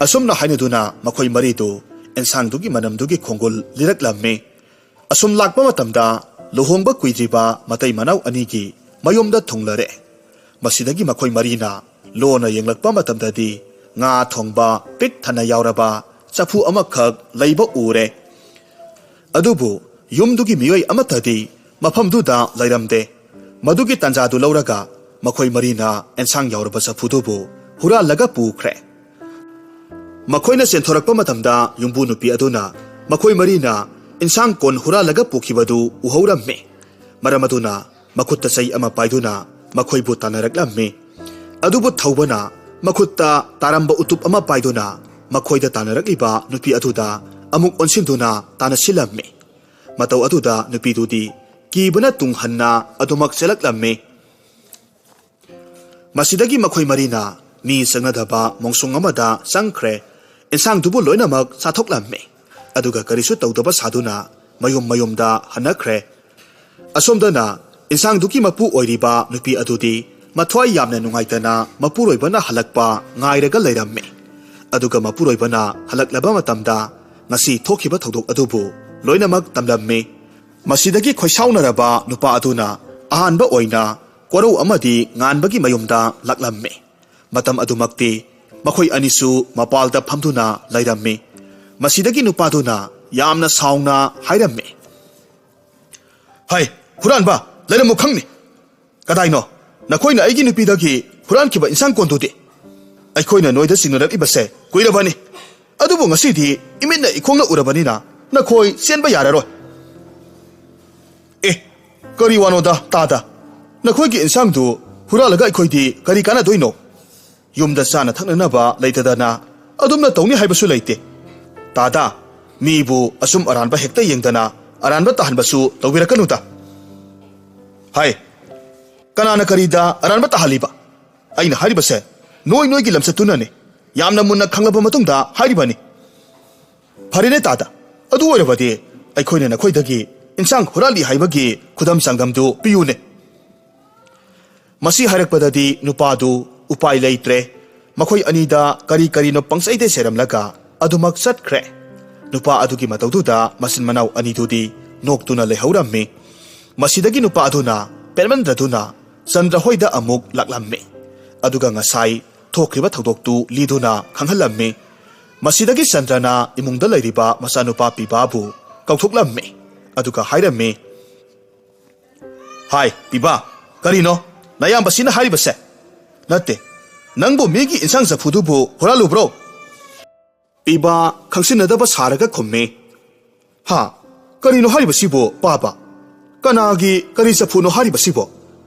ꯑꯁꯨꯝꯅ ꯍꯥꯏꯅꯗꯨꯅ ꯃꯈꯣꯏ ꯃꯔꯤꯗꯨ ꯑꯦꯟꯁꯥꯡꯗꯨꯒꯤ ꯃꯅꯝꯗꯨꯒꯤ ꯈꯣꯡꯒꯨꯜ ꯂꯤꯔꯛꯂꯝꯃꯤ꯫ ꯑꯁꯨꯝ ꯂꯥꯛꯄ ꯃꯇꯝꯗ ꯂꯨꯍꯣꯡꯕ ꯀꯨꯏꯗ꯭ꯔꯤꯕ ꯃꯇꯩ ꯃꯅꯥꯎ ꯑꯅꯤꯒꯤ ꯃꯌꯨꯝꯗ ꯊꯨꯡꯂꯔꯦ꯫ ꯃꯁꯤꯗꯒꯤ ꯃꯈꯣꯏ ꯃꯔꯤꯅ ꯂꯣꯟꯅ ꯌꯦꯡꯂꯛꯄ ꯃꯇꯝꯗꯗꯤ ꯉꯥ ꯊꯣꯡꯕ ꯄꯤꯛ ꯊꯟꯅ ꯌꯥꯎꯔꯕ ꯆꯐꯨ ꯑꯃꯈꯛ ꯂꯩꯕ ꯎꯔꯦ꯫ ꯑꯗꯨꯕꯨ ꯌꯨꯝꯗꯨꯒꯤ ꯃꯤꯑꯣꯏ ꯑꯃꯠꯇꯗꯤ ꯃꯐꯝꯗꯨꯗ ꯂꯩꯔꯝꯗꯦ꯫ ꯃꯗꯨꯒꯤ ꯇꯥꯟꯖꯥꯗꯨ ꯂꯧꯔꯒ ꯃꯈꯣꯏ ꯃꯔꯤꯅ ꯑꯦꯟꯁꯥꯡ ꯌꯥꯎꯔꯕ ꯆꯐꯨꯗꯨꯕꯨ ꯍꯨꯔꯥꯜꯂꯒ ꯄꯨꯈ꯭ꯔꯦ꯫ ꯃꯈꯣꯏꯅ ꯆꯦꯟꯊꯣꯔꯛꯄ ꯃꯇꯝꯗ ꯌꯨꯝꯕꯨ ꯅꯨꯄꯤ ꯑꯗꯨꯅ ꯃꯈꯣꯏ ꯃꯔꯤꯅ ꯏꯟꯁꯥꯡ ꯀꯣꯟ ꯍꯨꯔꯥꯜꯂꯒ ꯄꯨꯈꯤꯕꯗꯨ ꯎꯍꯧꯔꯝꯃꯤ꯫ ꯃꯔꯝ ꯑꯗꯨꯅ ꯃꯈꯨꯠꯇ ꯆꯩ ꯑꯃ ꯄꯥꯏꯗꯨꯅ ꯃꯈꯣꯏꯕꯨ ꯇꯥꯟꯅꯔꯛꯂꯝꯃꯤ꯫ ꯑꯗꯨꯕꯨ ꯊꯧꯕꯅ ꯃꯈꯨꯠꯇ ꯇꯥꯔꯝꯕ ꯎꯇꯨꯞ ꯑꯃ ꯄꯥꯏꯗꯨꯅ ꯃꯈꯣꯏꯗ ꯇꯥꯟꯅꯔꯛꯂꯤꯕ ꯅꯨꯄꯤ ꯑꯗꯨꯗ ꯑꯃꯨꯛ ꯑꯣꯟꯁꯤꯟꯗꯨꯅ ꯇꯥꯟꯅꯁꯤꯜꯂꯝꯃꯤ꯫ ꯃꯇꯧ ꯑꯗꯨꯗ ꯅꯨꯄꯤꯗꯨꯗꯤ ꯀꯤꯕꯅ ꯇꯨꯡ ꯍꯟꯅ ꯑꯗꯨꯃꯛ ꯆꯦꯜꯂꯛꯂꯝꯃꯤ꯫ ꯃꯁꯤꯗꯒꯤ ꯃꯈꯣꯏ ꯃꯔꯤꯅ ꯃꯤ ꯆꯪꯅꯗꯕ ꯃꯣꯡꯁꯣꯡ ꯑꯃꯗ ꯆꯪꯈ꯭ꯔꯦ꯫ ꯏꯟꯁꯥꯡꯗꯨꯕꯨ ꯂꯣꯏꯅꯃꯛ ꯆꯥꯊꯣꯛꯂꯝꯃꯤ꯫ ꯑꯗꯨꯒ ꯀꯔꯤꯁꯨ ꯇꯧꯗꯕ ꯁꯥꯗꯨꯅ ꯃꯌꯨꯝ ꯃꯌꯨꯝꯗ ꯍꯟꯅꯈ꯭ꯔꯦ꯫ ꯑꯁꯣꯝꯗꯅ ꯏꯟꯁꯥꯡꯗꯨꯒꯤ ꯃꯄꯨ ꯑꯣꯏꯔꯤꯕ ꯅꯨꯄꯤ ꯑꯗꯨꯗꯤ ꯃꯊ꯭ꯋꯥꯏ ꯌꯥꯝꯅ ꯅꯨꯡꯉꯥꯏꯇꯅ ꯃꯄꯨꯔꯣꯏꯕꯅ ꯍꯜꯂꯛꯄ ꯉꯥꯏꯔꯒ ꯂꯩꯔꯝꯃꯤ꯫ ꯑꯗꯨꯒ ꯃꯄꯨꯔꯣꯏꯕꯅ ꯍꯜꯂꯛꯂꯕ ꯃꯇꯝꯗ ꯉꯁꯤ ꯊꯣꯛꯈꯤꯕ ꯊꯧꯗꯣꯛ ꯑꯗꯨꯕꯨ ꯂꯣꯏꯅꯃꯛ ꯇꯝꯂꯝꯃꯤ꯫ ꯃꯁꯤꯗꯒꯤ ꯈꯣꯏꯁꯥꯎꯅꯔꯕ ꯅꯨꯄꯥ ꯑꯗꯨꯅ ꯑꯍꯥꯟꯕ ꯑꯣꯏꯅ ꯀꯣꯔꯧ ꯑꯃꯗꯤ ꯉꯥꯟꯕꯒꯤ ꯃꯌꯨꯝꯗ ꯂꯥꯛꯂꯝꯃꯤ꯫ ꯃꯇꯝ ꯑꯗꯨꯃꯛꯇꯤ ꯃꯈꯣꯏ ꯑꯅꯤꯁꯨ ꯃꯄꯥꯜꯗ ꯐꯝꯗꯨꯅ ꯂꯩꯔꯝꯃꯤ꯫ ꯃꯁꯤꯗꯒꯤ ꯅꯨꯄꯥꯗꯨꯅ ꯌꯥꯝꯅ ꯁꯥꯎꯅ ꯍꯥꯏꯔꯝꯃꯤ, "ꯍꯩ, ꯍꯨꯔꯥꯟꯕ, ꯂꯩꯔꯝꯃꯨ ꯈꯪꯅꯤ꯫ ꯀꯗꯥꯏꯅꯣ ꯅꯈꯣꯏꯅ ꯑꯩꯒꯤ ꯅꯨꯄꯤꯗꯒꯤ ꯍꯨꯔꯥꯟꯈꯤꯕ ꯏꯟꯁꯥꯡ ꯀꯣꯟꯗꯨꯗꯤ? ꯑꯩꯈꯣꯏꯅ ꯅꯣꯏꯗ ꯆꯤꯡꯅꯔꯛꯂꯤꯕꯁꯦ ꯀꯨꯏꯔꯕꯅꯤ꯫ ꯑꯗꯨꯕꯨ ꯉꯁꯤꯗꯤ ꯏꯃꯤꯠꯅ ꯏꯈꯣꯡꯅ ꯎꯔꯕꯅꯤꯅ ꯅꯈꯣꯏ ꯆꯦꯟꯕ ꯌꯥꯔꯔꯣꯏ꯫" "ꯑꯦ, ꯀꯔꯤ ꯋꯥꯅꯣꯗ ꯇꯥꯗ? ꯅꯈꯣꯏꯒꯤ ꯏꯟꯁꯥꯡꯗꯨ ꯍꯨꯔꯥꯜꯂꯒ ꯑꯩꯈꯣꯏꯗꯤ ꯀꯔꯤ ꯀꯥꯟꯅꯗꯣꯏꯅꯣ? ꯌꯨꯝꯗ ꯆꯥꯅ ꯊꯛꯅꯅꯕ ꯂꯩꯇꯗꯅ ꯑꯗꯨꯝꯅ ꯇꯧꯅꯤ ꯍꯥꯏꯕꯁꯨ ꯂꯩꯇꯦ꯫ ꯇꯥꯗ, ꯃꯤꯕꯨ ꯑꯆꯨꯝ ꯑꯔꯥꯟꯕ ꯍꯦꯛꯇ ꯌꯦꯡꯗꯅ ꯑꯔꯥꯟꯕ ꯇꯥꯍꯟꯕꯁꯨ ꯇꯧꯕꯤꯔꯛꯀꯅꯨꯗ꯫" "ꯍꯥꯏ, ꯀꯅꯥꯅ ꯀꯔꯤꯗ ꯑꯔꯥꯟꯕ ꯇꯥꯍꯜꯂꯤꯕ? ꯑꯩꯅ ꯍꯥꯏꯔꯤꯕꯁꯦ ꯅꯣꯏ ꯅꯣꯏꯒꯤ ꯂꯝꯆꯠꯇꯨꯅꯅꯦ꯫ ꯌꯥꯝꯅ ꯃꯨꯟꯅ ꯈꯪꯂꯕ ꯃꯇꯨꯡꯗ ꯍꯥꯏꯔꯤꯕꯅꯤ꯫" "ꯐꯔꯦꯅꯦ ꯇꯥꯗ, ꯑꯗꯨ ꯑꯣꯏꯔꯕꯗꯤ ꯑꯩꯈꯣꯏꯅ ꯅꯈꯣꯏꯗꯒꯤ ꯏꯟꯁꯥꯡ ꯍꯨꯔꯥꯜꯂꯤ ꯍꯥꯏꯕꯒꯤ ꯈꯨꯗꯝ ꯆꯥꯡꯗꯝꯗꯨ ꯄꯤꯌꯨꯅꯦ꯫" ꯃꯁꯤ ꯍꯥꯏꯔꯛꯄꯗꯗꯤ ꯅꯨꯄꯥꯗꯨ ꯎꯄꯥꯏ ꯂꯩꯇ꯭ꯔꯦ꯫ ꯃꯈꯣꯏ ꯑꯅꯤꯗ ꯀꯔꯤ ꯀꯔꯤꯅꯣ ꯄꯪꯆꯩꯗ ꯆꯩꯔꯝꯂꯒ ꯑꯗꯨꯃꯛ ꯆꯠꯈ꯭ꯔꯦ꯫ ꯅꯨꯄꯥ ꯑꯗꯨꯒꯤ ꯃꯇꯧꯗꯨꯗ ꯃꯆꯤꯟ ꯃꯅꯥꯎ ꯑꯅꯤꯗꯨꯗꯤ ꯅꯣꯛꯇꯨꯅ ꯂꯩꯍꯧꯔꯝꯃꯤ꯫ ꯃꯁꯤꯗꯒꯤ ꯅꯨꯄꯥ ꯑꯗꯨꯅ ꯄꯦꯟꯃꯟꯗ꯭ꯔꯗꯨꯅ ꯆꯟꯗ꯭ꯔ ꯍꯣꯏꯗ ꯑꯃꯨꯛ ꯂꯥꯛꯂꯝꯃꯤ꯫ ꯑꯗꯨꯒ ꯉꯁꯥꯏ ꯊꯣꯛꯈ꯭ꯔꯤꯕ ꯊꯧꯗꯣꯛꯇꯨ ꯂꯤꯗꯨꯅ ꯈꯪꯍꯜꯂꯝꯃꯤ꯫ ꯃꯁꯤꯗꯒꯤ ꯆꯟꯗ꯭ꯔꯅ ꯏꯃꯨꯡꯗ ꯂꯩꯔꯤꯕ ꯃꯆꯥꯅꯨꯄꯥ ꯄꯤꯕꯥꯕꯨ ꯀꯧꯊꯣꯛꯂꯝꯃꯤ꯫ ꯑꯗꯨꯒ ꯍꯥꯏꯔꯝꯃꯤ, "ꯍꯥꯏ, ꯄꯤꯕꯥ, ꯀꯔꯤꯅꯣ? ꯅꯌꯥꯝꯕꯁꯤꯅ ꯍꯥꯏꯔꯤꯕꯁꯦ? ꯅꯠꯇꯦ, ꯅꯪꯕꯨ ꯃꯤꯒꯤ ꯏꯟꯁꯥꯡ ꯆꯐꯨꯗꯨꯕꯨ ꯍꯨꯔꯥꯜꯂꯨꯕ꯭ꯔꯣ? ꯄꯤꯕꯥ ꯈꯪꯁꯤꯟꯅꯗꯕ ꯁꯥꯔꯒ ꯈꯨꯝꯃꯤ꯫ ꯍꯥ? ꯀꯔꯤꯅꯣ ꯍꯥꯏꯔꯤꯕꯁꯤꯕꯨ, ꯄꯥꯕ? ꯀꯅꯥꯒꯤ ꯀꯔꯤ ꯆꯐꯨꯅꯣ ꯍꯥꯏꯔꯤꯕꯁꯤꯕꯨ?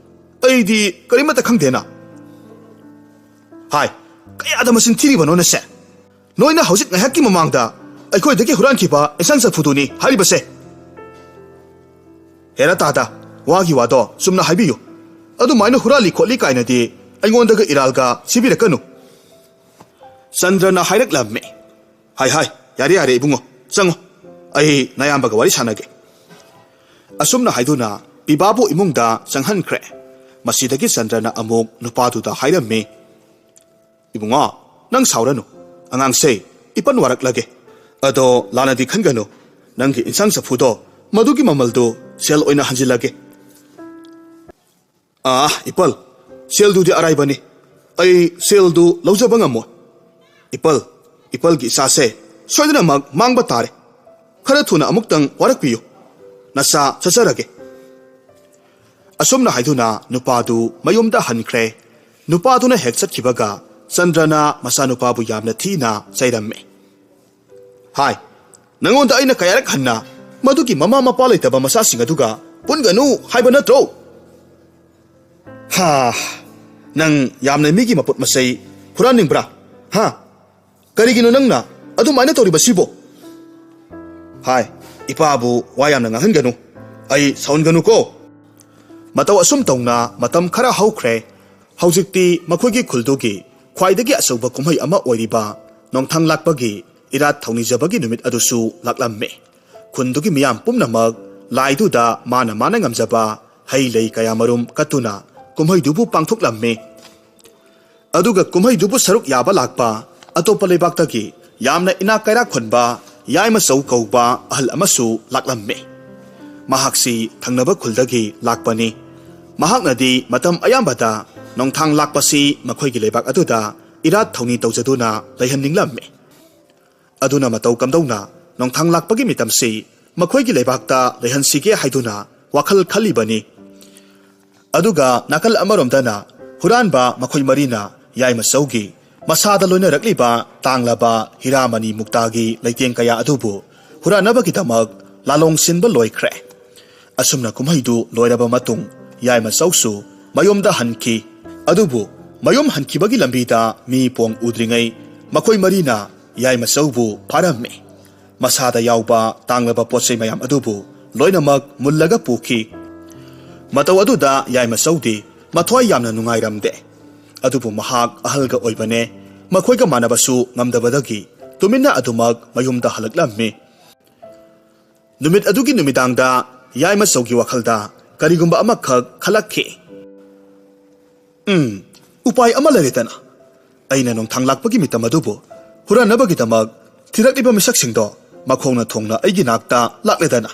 ꯑꯩꯗꯤ ꯀꯔꯤꯃꯠꯇ ꯈꯪꯗꯦꯅ꯫ ꯍꯥꯏ, ꯀꯌꯥꯗ ꯃꯆꯤꯟ ꯊꯤꯔꯤꯕꯅꯣ ꯅꯁꯦ? ꯅꯣꯏꯅ ꯍꯧꯖꯤꯛ ꯉꯥꯏꯍꯥꯛꯀꯤ ꯃꯃꯥꯡꯗ ꯑꯩꯈꯣꯏꯗꯒꯤ ꯍꯨꯔꯥꯟꯈꯤꯕ ꯏꯟꯁꯥꯡ ꯆꯐꯨꯗꯨꯅꯤ ꯍꯥꯏꯔꯤꯕꯁꯦ꯫ ꯍꯦꯔꯥ ꯇꯥꯗ, ꯋꯥꯒꯤ ꯋꯥꯗꯣ ꯆꯨꯝꯅ ꯍꯥꯏꯕꯤꯌꯨ꯫ ꯑꯗꯨꯃꯥꯏꯅ ꯍꯨꯔꯥꯜꯂꯤ ꯈꯣꯠꯂꯤ ꯀꯥꯏꯅꯗꯤ ꯑꯩꯉꯣꯟꯗꯒ ꯏꯔꯥꯜꯒ ꯁꯤꯕꯤꯔꯛꯀꯅꯨ꯫ ꯆꯟꯗ꯭ꯔꯅ ꯍꯥꯏꯔꯛꯂꯝꯃꯤ꯫ ꯍꯥꯏ ꯍꯥꯏ, ꯌꯥꯔꯦ ꯌꯥꯔꯦ ꯏꯕꯨꯡꯉꯣ, ꯆꯪꯉꯣ, ꯑꯩ ꯅꯌꯥꯝꯕꯒ ꯋꯥꯔꯤ ꯁꯥꯟꯅꯒꯦ꯫ ꯑꯁꯨꯝꯅ ꯍꯥꯏꯗꯨꯅ ꯄꯤꯕꯥꯕꯨ ꯏꯃꯨꯡꯗ ꯆꯪꯍꯟꯈ꯭ꯔꯦ꯫ ꯃꯁꯤꯗꯒꯤ ꯆꯟꯗ꯭ꯔꯅ ꯑꯃꯨꯛ ꯅꯨꯄꯥꯗꯨꯗ ꯍꯥꯏꯔꯝꯃꯤ, "ꯏꯕꯨꯡꯉꯣ, ꯅꯪ ꯁꯥꯎꯔꯅꯨ, ꯑꯉꯥꯡꯁꯦ ꯏꯄꯟ ꯋꯥꯔꯛꯂꯒꯦ꯫ ꯑꯗꯣ ꯂꯥꯟꯅꯗꯤ ꯈꯟꯒꯅꯨ, ꯅꯪꯒꯤ ꯏꯟꯁꯥꯡ ꯆꯐꯨꯗꯣ ꯃꯗꯨꯒꯤ ꯃꯃꯜꯗꯨ ꯁꯦꯜ ꯑꯣꯏꯅ ꯍꯟꯖꯤꯜꯂꯒꯦ꯫" "ꯑꯥ, ꯏꯄꯜ, ꯁꯦꯜꯗꯨꯗꯤ ꯑꯔꯥꯏꯕꯅꯤ꯫ ꯑꯩ ꯁꯦꯜꯗꯨ ꯂꯧꯖꯕ ꯉꯝꯃꯣꯏ꯫ ꯏꯄꯜ, ꯏꯄꯜꯒꯤ ꯏꯆꯥꯁꯦ ꯁꯣꯏꯗꯅꯃꯛ ꯃꯥꯡꯕ ꯇꯥꯔꯦ꯫ ꯈꯔ ꯊꯨꯅ ꯑꯃꯨꯛꯇꯪ ꯋꯥꯔꯛꯄꯤꯌꯨ꯫ ꯅꯆꯥ ꯆꯠꯆꯔꯒꯦ꯫" ꯑꯁꯨꯝꯅ ꯍꯥꯏꯗꯨꯅ ꯅꯨꯄꯥꯗꯨ ꯃꯌꯨꯝꯗ ꯍꯟꯈ꯭ꯔꯦ꯫ ꯅꯨꯄꯥꯗꯨꯅ ꯍꯦꯛ ꯆꯠꯈꯤꯕꯒ ꯆꯟꯗ꯭ꯔꯅ ꯃꯆꯥꯅꯨꯄꯥꯕꯨ ꯌꯥꯝꯅ ꯊꯤꯅ ꯆꯩꯔꯝꯃꯤ꯫ "ꯍꯥꯏ, ꯅꯉꯣꯟꯗ ꯑꯩꯅ ꯀꯌꯥꯔꯛ ꯍꯟꯅ ꯃꯗꯨꯒꯤ ꯃꯃꯥ ꯃꯄꯥ ꯂꯩꯇꯕ ꯃꯆꯥꯁꯤꯡ ꯑꯗꯨꯒ ꯄꯨꯟꯒꯅꯨ ꯍꯥꯏꯕ ꯅꯠꯇ꯭ꯔꯣ? ꯍꯥ, ꯅꯪ ꯌꯥꯝꯅ ꯃꯤꯒꯤ ꯃꯄꯣꯠ ꯃꯆꯩ ꯍꯨꯔꯥꯟꯅꯤꯡꯕ꯭ꯔꯥ? ꯍꯥ? ꯀꯔꯤꯒꯤꯅꯣ ꯅꯪꯅ ꯑꯗꯨꯃꯥꯏꯅ ꯇꯧꯔꯤꯕꯁꯤꯕꯣ?" "ꯍꯥꯏ, ꯏꯄꯥꯕꯨ ꯋꯥ ꯌꯥꯝꯅ ꯉꯥꯡꯍꯟꯒꯅꯨ꯫ ꯑꯩ ꯁꯥꯎꯍꯟꯒꯅꯨꯀꯣ꯫" ꯃꯇꯧ ꯑꯁꯨꯝ ꯇꯧꯅ ꯃꯇꯝ ꯈꯔ ꯍꯧꯈ꯭ꯔꯦ꯫ ꯍꯧꯖꯤꯛꯇꯤ ꯃꯈꯣꯏꯒꯤ ꯈꯨꯜꯗꯨꯒꯤ ꯈ꯭ꯋꯥꯏꯗꯒꯤ ꯑꯆꯧꯕ ꯀꯨꯝꯍꯩ ꯑꯃ ꯑꯣꯏꯔꯤꯕ ꯅꯣꯡꯊꯥꯡ ꯂꯥꯛꯄꯒꯤ ꯏꯔꯥꯠ ꯊꯧꯅꯤꯖꯕꯒꯤ ꯅꯨꯃꯤꯠ ꯑꯗꯨꯁꯨ ꯂꯥꯛꯂꯝꯃꯤ꯫ ꯈꯨꯟꯗꯨꯒꯤ ꯃꯤꯌꯥꯝ ꯄꯨꯝꯅꯃꯛ ꯂꯥꯏꯗꯨꯗ ꯃꯥꯅ ꯃꯥꯅ ꯉꯝꯖꯕ ꯍꯩ ꯂꯩ ꯀꯌꯥ ꯃꯔꯨꯝ ꯀꯠꯇꯨꯅ ꯀꯨꯝꯍꯩꯗꯨꯕꯨ ꯄꯥꯡꯊꯣꯛꯂꯝꯃꯤ꯫ ꯑꯗꯨꯒ ꯀꯨꯝꯍꯩꯗꯨꯕꯨ ꯁꯔꯨꯛ ꯌꯥꯕ ꯂꯥꯛꯄ ꯑꯇꯣꯞꯄ ꯂꯩꯕꯥꯛꯇꯒꯤ ꯌꯥꯝꯅ ꯏꯅꯥꯛ ꯀꯩꯔꯥꯛ ꯈꯨꯟꯕ ꯌꯥꯏꯃꯆꯧ ꯀꯧꯕ ꯑꯍꯜ ꯑꯃꯁꯨ ꯂꯥꯛꯂꯝꯃꯤ꯫ ꯃꯍꯥꯛꯁꯤ ꯊꯪꯅꯕ ꯈꯨꯜꯗꯒꯤ ꯂꯥꯛꯄꯅꯤ꯫ ꯃꯍꯥꯛꯅꯗꯤ ꯃꯇꯝ ꯑꯌꯥꯝꯕꯗ ꯅꯣꯡꯊꯥꯡ ꯂꯥꯛꯄꯁꯤ ꯃꯈꯣꯏꯒꯤ ꯂꯩꯕꯥꯛ ꯑꯗꯨꯗ ꯏꯔꯥꯠ ꯊꯧꯅꯤ ꯇꯧꯖꯗꯨꯅ ꯂꯩꯍꯟꯅꯤꯡꯂꯝꯃꯤ꯫ ꯑꯗꯨꯅ ꯃꯇꯧ ꯀꯝꯗꯧꯅ ꯅꯣꯡꯊꯥꯡ ꯂꯥꯛꯄꯒꯤ ꯃꯤꯇꯝꯁꯤ ꯃꯈꯣꯏꯒꯤ ꯂꯩꯕꯥꯛꯇ ꯂꯩꯍꯟꯁꯤꯒꯦ ꯍꯥꯏꯗꯨꯅ ꯋꯥꯈꯜ ꯈꯜꯂꯤꯕꯅꯤ꯫ ꯑꯗꯨꯒ ꯅꯥꯀꯜ ꯑꯃꯔꯣꯝꯗꯅ ꯍꯨꯔꯥꯟꯕ ꯃꯈꯣꯏ ꯃꯔꯤꯅ ꯌꯥꯏꯃꯆꯧꯒꯤ ꯃꯁꯥꯗ ꯂꯣꯏꯅꯔꯛꯂꯤꯕ ꯇꯥꯡꯂꯕ ꯍꯤꯔꯥꯃꯅꯤ ꯃꯨꯛꯇꯥꯒꯤ ꯂꯩꯇꯦꯡ ꯀꯌꯥ ꯑꯗꯨꯕꯨ ꯍꯨꯔꯥꯟꯅꯕꯒꯤꯗꯃꯛ ꯂꯥꯂꯣꯡ ꯁꯤꯟꯕ ꯂꯣꯏꯈ꯭ꯔꯦ꯫ ꯑꯁꯨꯝꯅ ꯀꯨꯝꯍꯩꯗꯨ ꯂꯣꯏꯔꯕ ꯃꯇꯨꯡ ꯌꯥꯏꯃꯆꯧꯁꯨ ꯃꯌꯨꯝꯗ ꯍꯟꯈꯤ꯫ ꯑꯗꯨꯕꯨ ꯃꯌꯨꯝ ꯍꯟꯈꯤꯕꯒꯤ ꯂꯝꯕꯤꯗ ꯃꯤ ꯄꯣꯡ ꯎꯗ꯭ꯔꯤꯉꯩ ꯃꯈꯣꯏ ꯃꯔꯤꯅ ꯌꯥꯏꯃꯆꯧꯕꯨ ꯐꯥꯔꯝꯃꯤ꯫ ꯃꯁꯥꯗ ꯌꯥꯎꯕ ꯇꯥꯡꯂꯕ ꯄꯣꯠ ꯆꯩ ꯃꯌꯥꯝ ꯑꯗꯨꯕꯨ ꯂꯣꯏꯅꯃꯛ ꯃꯨꯜꯂꯒ ꯄꯨꯈꯤ꯫ ꯃꯇꯧ ꯑꯗꯨꯗ ꯌꯥꯏꯃꯆꯧꯗꯤ ꯃꯊ꯭ꯋꯥꯏ ꯌꯥꯝꯅ ꯅꯨꯡꯉꯥꯏꯔꯝꯗꯦ꯫ ꯑꯗꯨꯕꯨ ꯃꯍꯥꯛ ꯑꯍꯜꯒ ꯑꯣꯏꯕꯅꯦ, ꯃꯈꯣꯏꯒ ꯃꯥꯟꯅꯕꯁꯨ ꯉꯝꯗꯕꯗꯒꯤ ꯇꯨꯃꯤꯟꯅ ꯑꯗꯨꯃꯛ ꯃꯌꯨꯝꯗ ꯍꯜꯂꯛꯂꯝꯃꯤ꯫ ꯅꯨꯃꯤꯠ ꯑꯗꯨꯒꯤ ꯅꯨꯃꯤꯗꯥꯡꯗ ꯌꯥꯏꯃꯆꯧꯒꯤ ꯋꯥꯈꯜꯗ ꯀꯔꯤꯒꯨꯝꯕ ꯑꯃꯈꯛ ꯈꯜꯂꯛꯈꯤ꯫ "ꯎꯝ, ꯎꯄꯥꯏ ꯑꯃ ꯂꯩꯔꯦꯗꯅ꯫ ꯑꯩꯅ ꯅꯣꯡꯊꯥꯡ ꯂꯥꯛꯄꯒꯤ ꯃꯤꯇꯝ ꯑꯗꯨꯕꯨ ꯍꯨꯔꯥꯟꯅꯕꯒꯤꯗꯃꯛ ꯊꯤꯔꯛꯂꯤꯕ ꯃꯤꯁꯛꯁꯤꯡꯗꯣ ꯃꯈꯣꯡꯅ ꯊꯣꯡꯅ ꯑꯩꯒꯤ ꯅꯥꯛꯇ ꯂꯥꯛꯂꯦꯗꯅ꯫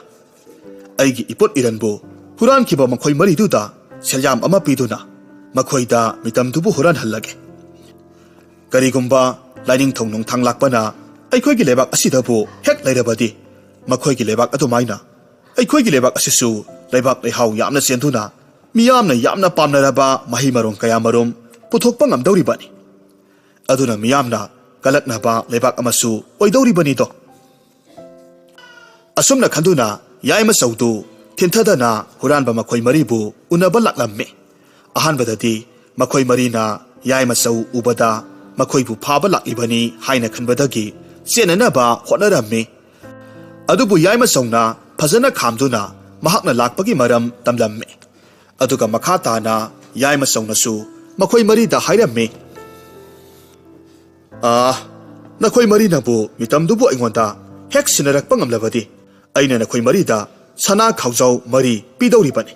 ꯑꯩꯒꯤ ꯏꯄꯣꯠ ꯏꯔꯟꯕꯨ ꯍꯨꯔꯥꯟꯈꯤꯕ ꯃꯈꯣꯏ ꯃꯔꯤꯗꯨꯗ ꯁꯦꯜꯌꯥꯝ ꯑꯃ ꯄꯤꯗꯨꯅ ꯃꯈꯣꯏꯗ ꯃꯤꯇꯝꯗꯨꯕꯨ ꯍꯨꯔꯥꯟꯍꯜꯂꯒꯦ꯫ ꯀꯔꯤꯒꯨꯝꯕ ꯂꯥꯏꯅꯤꯡꯊꯧ ꯅꯣꯡꯊꯥꯡ ꯂꯥꯛꯄꯅ ꯑꯩꯈꯣꯏꯒꯤ ꯂꯩꯕꯥꯛ ꯑꯁꯤꯗꯕꯨ ꯍꯦꯛ ꯂꯩꯔꯕꯗꯤ, ꯃꯈꯣꯏꯒꯤ ꯂꯩꯕꯥꯛ ꯑꯗꯨꯃꯥꯏꯅ ꯑꯩꯈꯣꯏꯒꯤ ꯂꯩꯕꯥꯛ ꯑꯁꯤꯁꯨ ꯂꯩꯕꯥꯛ ꯂꯩꯍꯥꯎ ꯌꯥꯝꯅ ꯆꯦꯟꯗꯨꯅ ꯃꯤꯌꯥꯝꯅ ꯌꯥꯝꯅ ꯄꯥꯝꯅꯔꯕ ꯃꯍꯩ ꯃꯔꯣꯡ ꯀꯌꯥ ꯃꯔꯨꯝ ꯄꯨꯊꯣꯛꯄ ꯉꯝꯗꯧꯔꯤꯕꯅꯤ꯫ ꯑꯗꯨꯅ ꯃꯤꯌꯥꯝꯅ ꯀꯂꯛꯅꯕ ꯂꯩꯕꯥꯛ ꯑꯃꯁꯨ ꯑꯣꯏꯗꯧꯔꯤꯕꯅꯤꯗꯣ"꯫ ꯑꯁꯨꯝꯅ ꯈꯟꯗꯨꯅ ꯌꯥꯏꯃꯆꯧꯗꯨ ꯊꯤꯟꯊꯗꯅ ꯍꯨꯔꯥꯟꯕ ꯃꯈꯣꯏ ꯃꯔꯤꯕꯨ ꯎꯅꯕ ꯂꯥꯛꯂꯝꯃꯤ꯫ ꯑꯍꯥꯟꯕꯗꯗꯤ ꯃꯈꯣꯏ ꯃꯔꯤꯅ ꯌꯥꯏꯃꯆꯧ ꯎꯕꯗ ꯃꯈꯣꯏꯕꯨ ꯐꯥꯕ ꯂꯥꯛꯂꯤꯕꯅꯤ ꯍꯥꯏꯅ ꯈꯟꯕꯗꯒꯤ ꯆꯦꯟꯅꯅꯕ ꯍꯣꯠꯅꯔꯝꯃꯤ꯫ ꯑꯗꯨꯕꯨ ꯌꯥꯏꯃꯆꯧꯅ ꯐꯖꯅ ꯈꯥꯝꯗꯨꯅ ꯃꯍꯥꯛꯅ ꯂꯥꯛꯄꯒꯤ ꯃꯔꯝ ꯇꯝꯂꯝꯃꯤ꯫ ꯑꯗꯨꯒ ꯃꯈꯥ ꯇꯥꯅ ꯌꯥꯏꯃꯆꯧꯅꯁꯨ ꯃꯈꯣꯏ ꯃꯔꯤꯗ ꯍꯥꯏꯔꯝꯃꯤ, "ꯑꯥ, ꯅꯈꯣꯏ ꯃꯔꯤꯅꯕꯨ ꯃꯤꯇꯝꯗꯨꯕꯨ ꯑꯩꯉꯣꯟꯗ ꯍꯦꯛ ꯁꯤꯟꯅꯔꯛꯄ ꯉꯝꯂꯕꯗꯤ, ꯑꯩꯅ ꯅꯈꯣꯏ ꯃꯔꯤꯗ ꯁꯅꯥ ꯈꯥꯎꯖꯥꯎ ꯃꯔꯤ ꯄꯤꯗꯧꯔꯤꯕꯅꯤ"꯫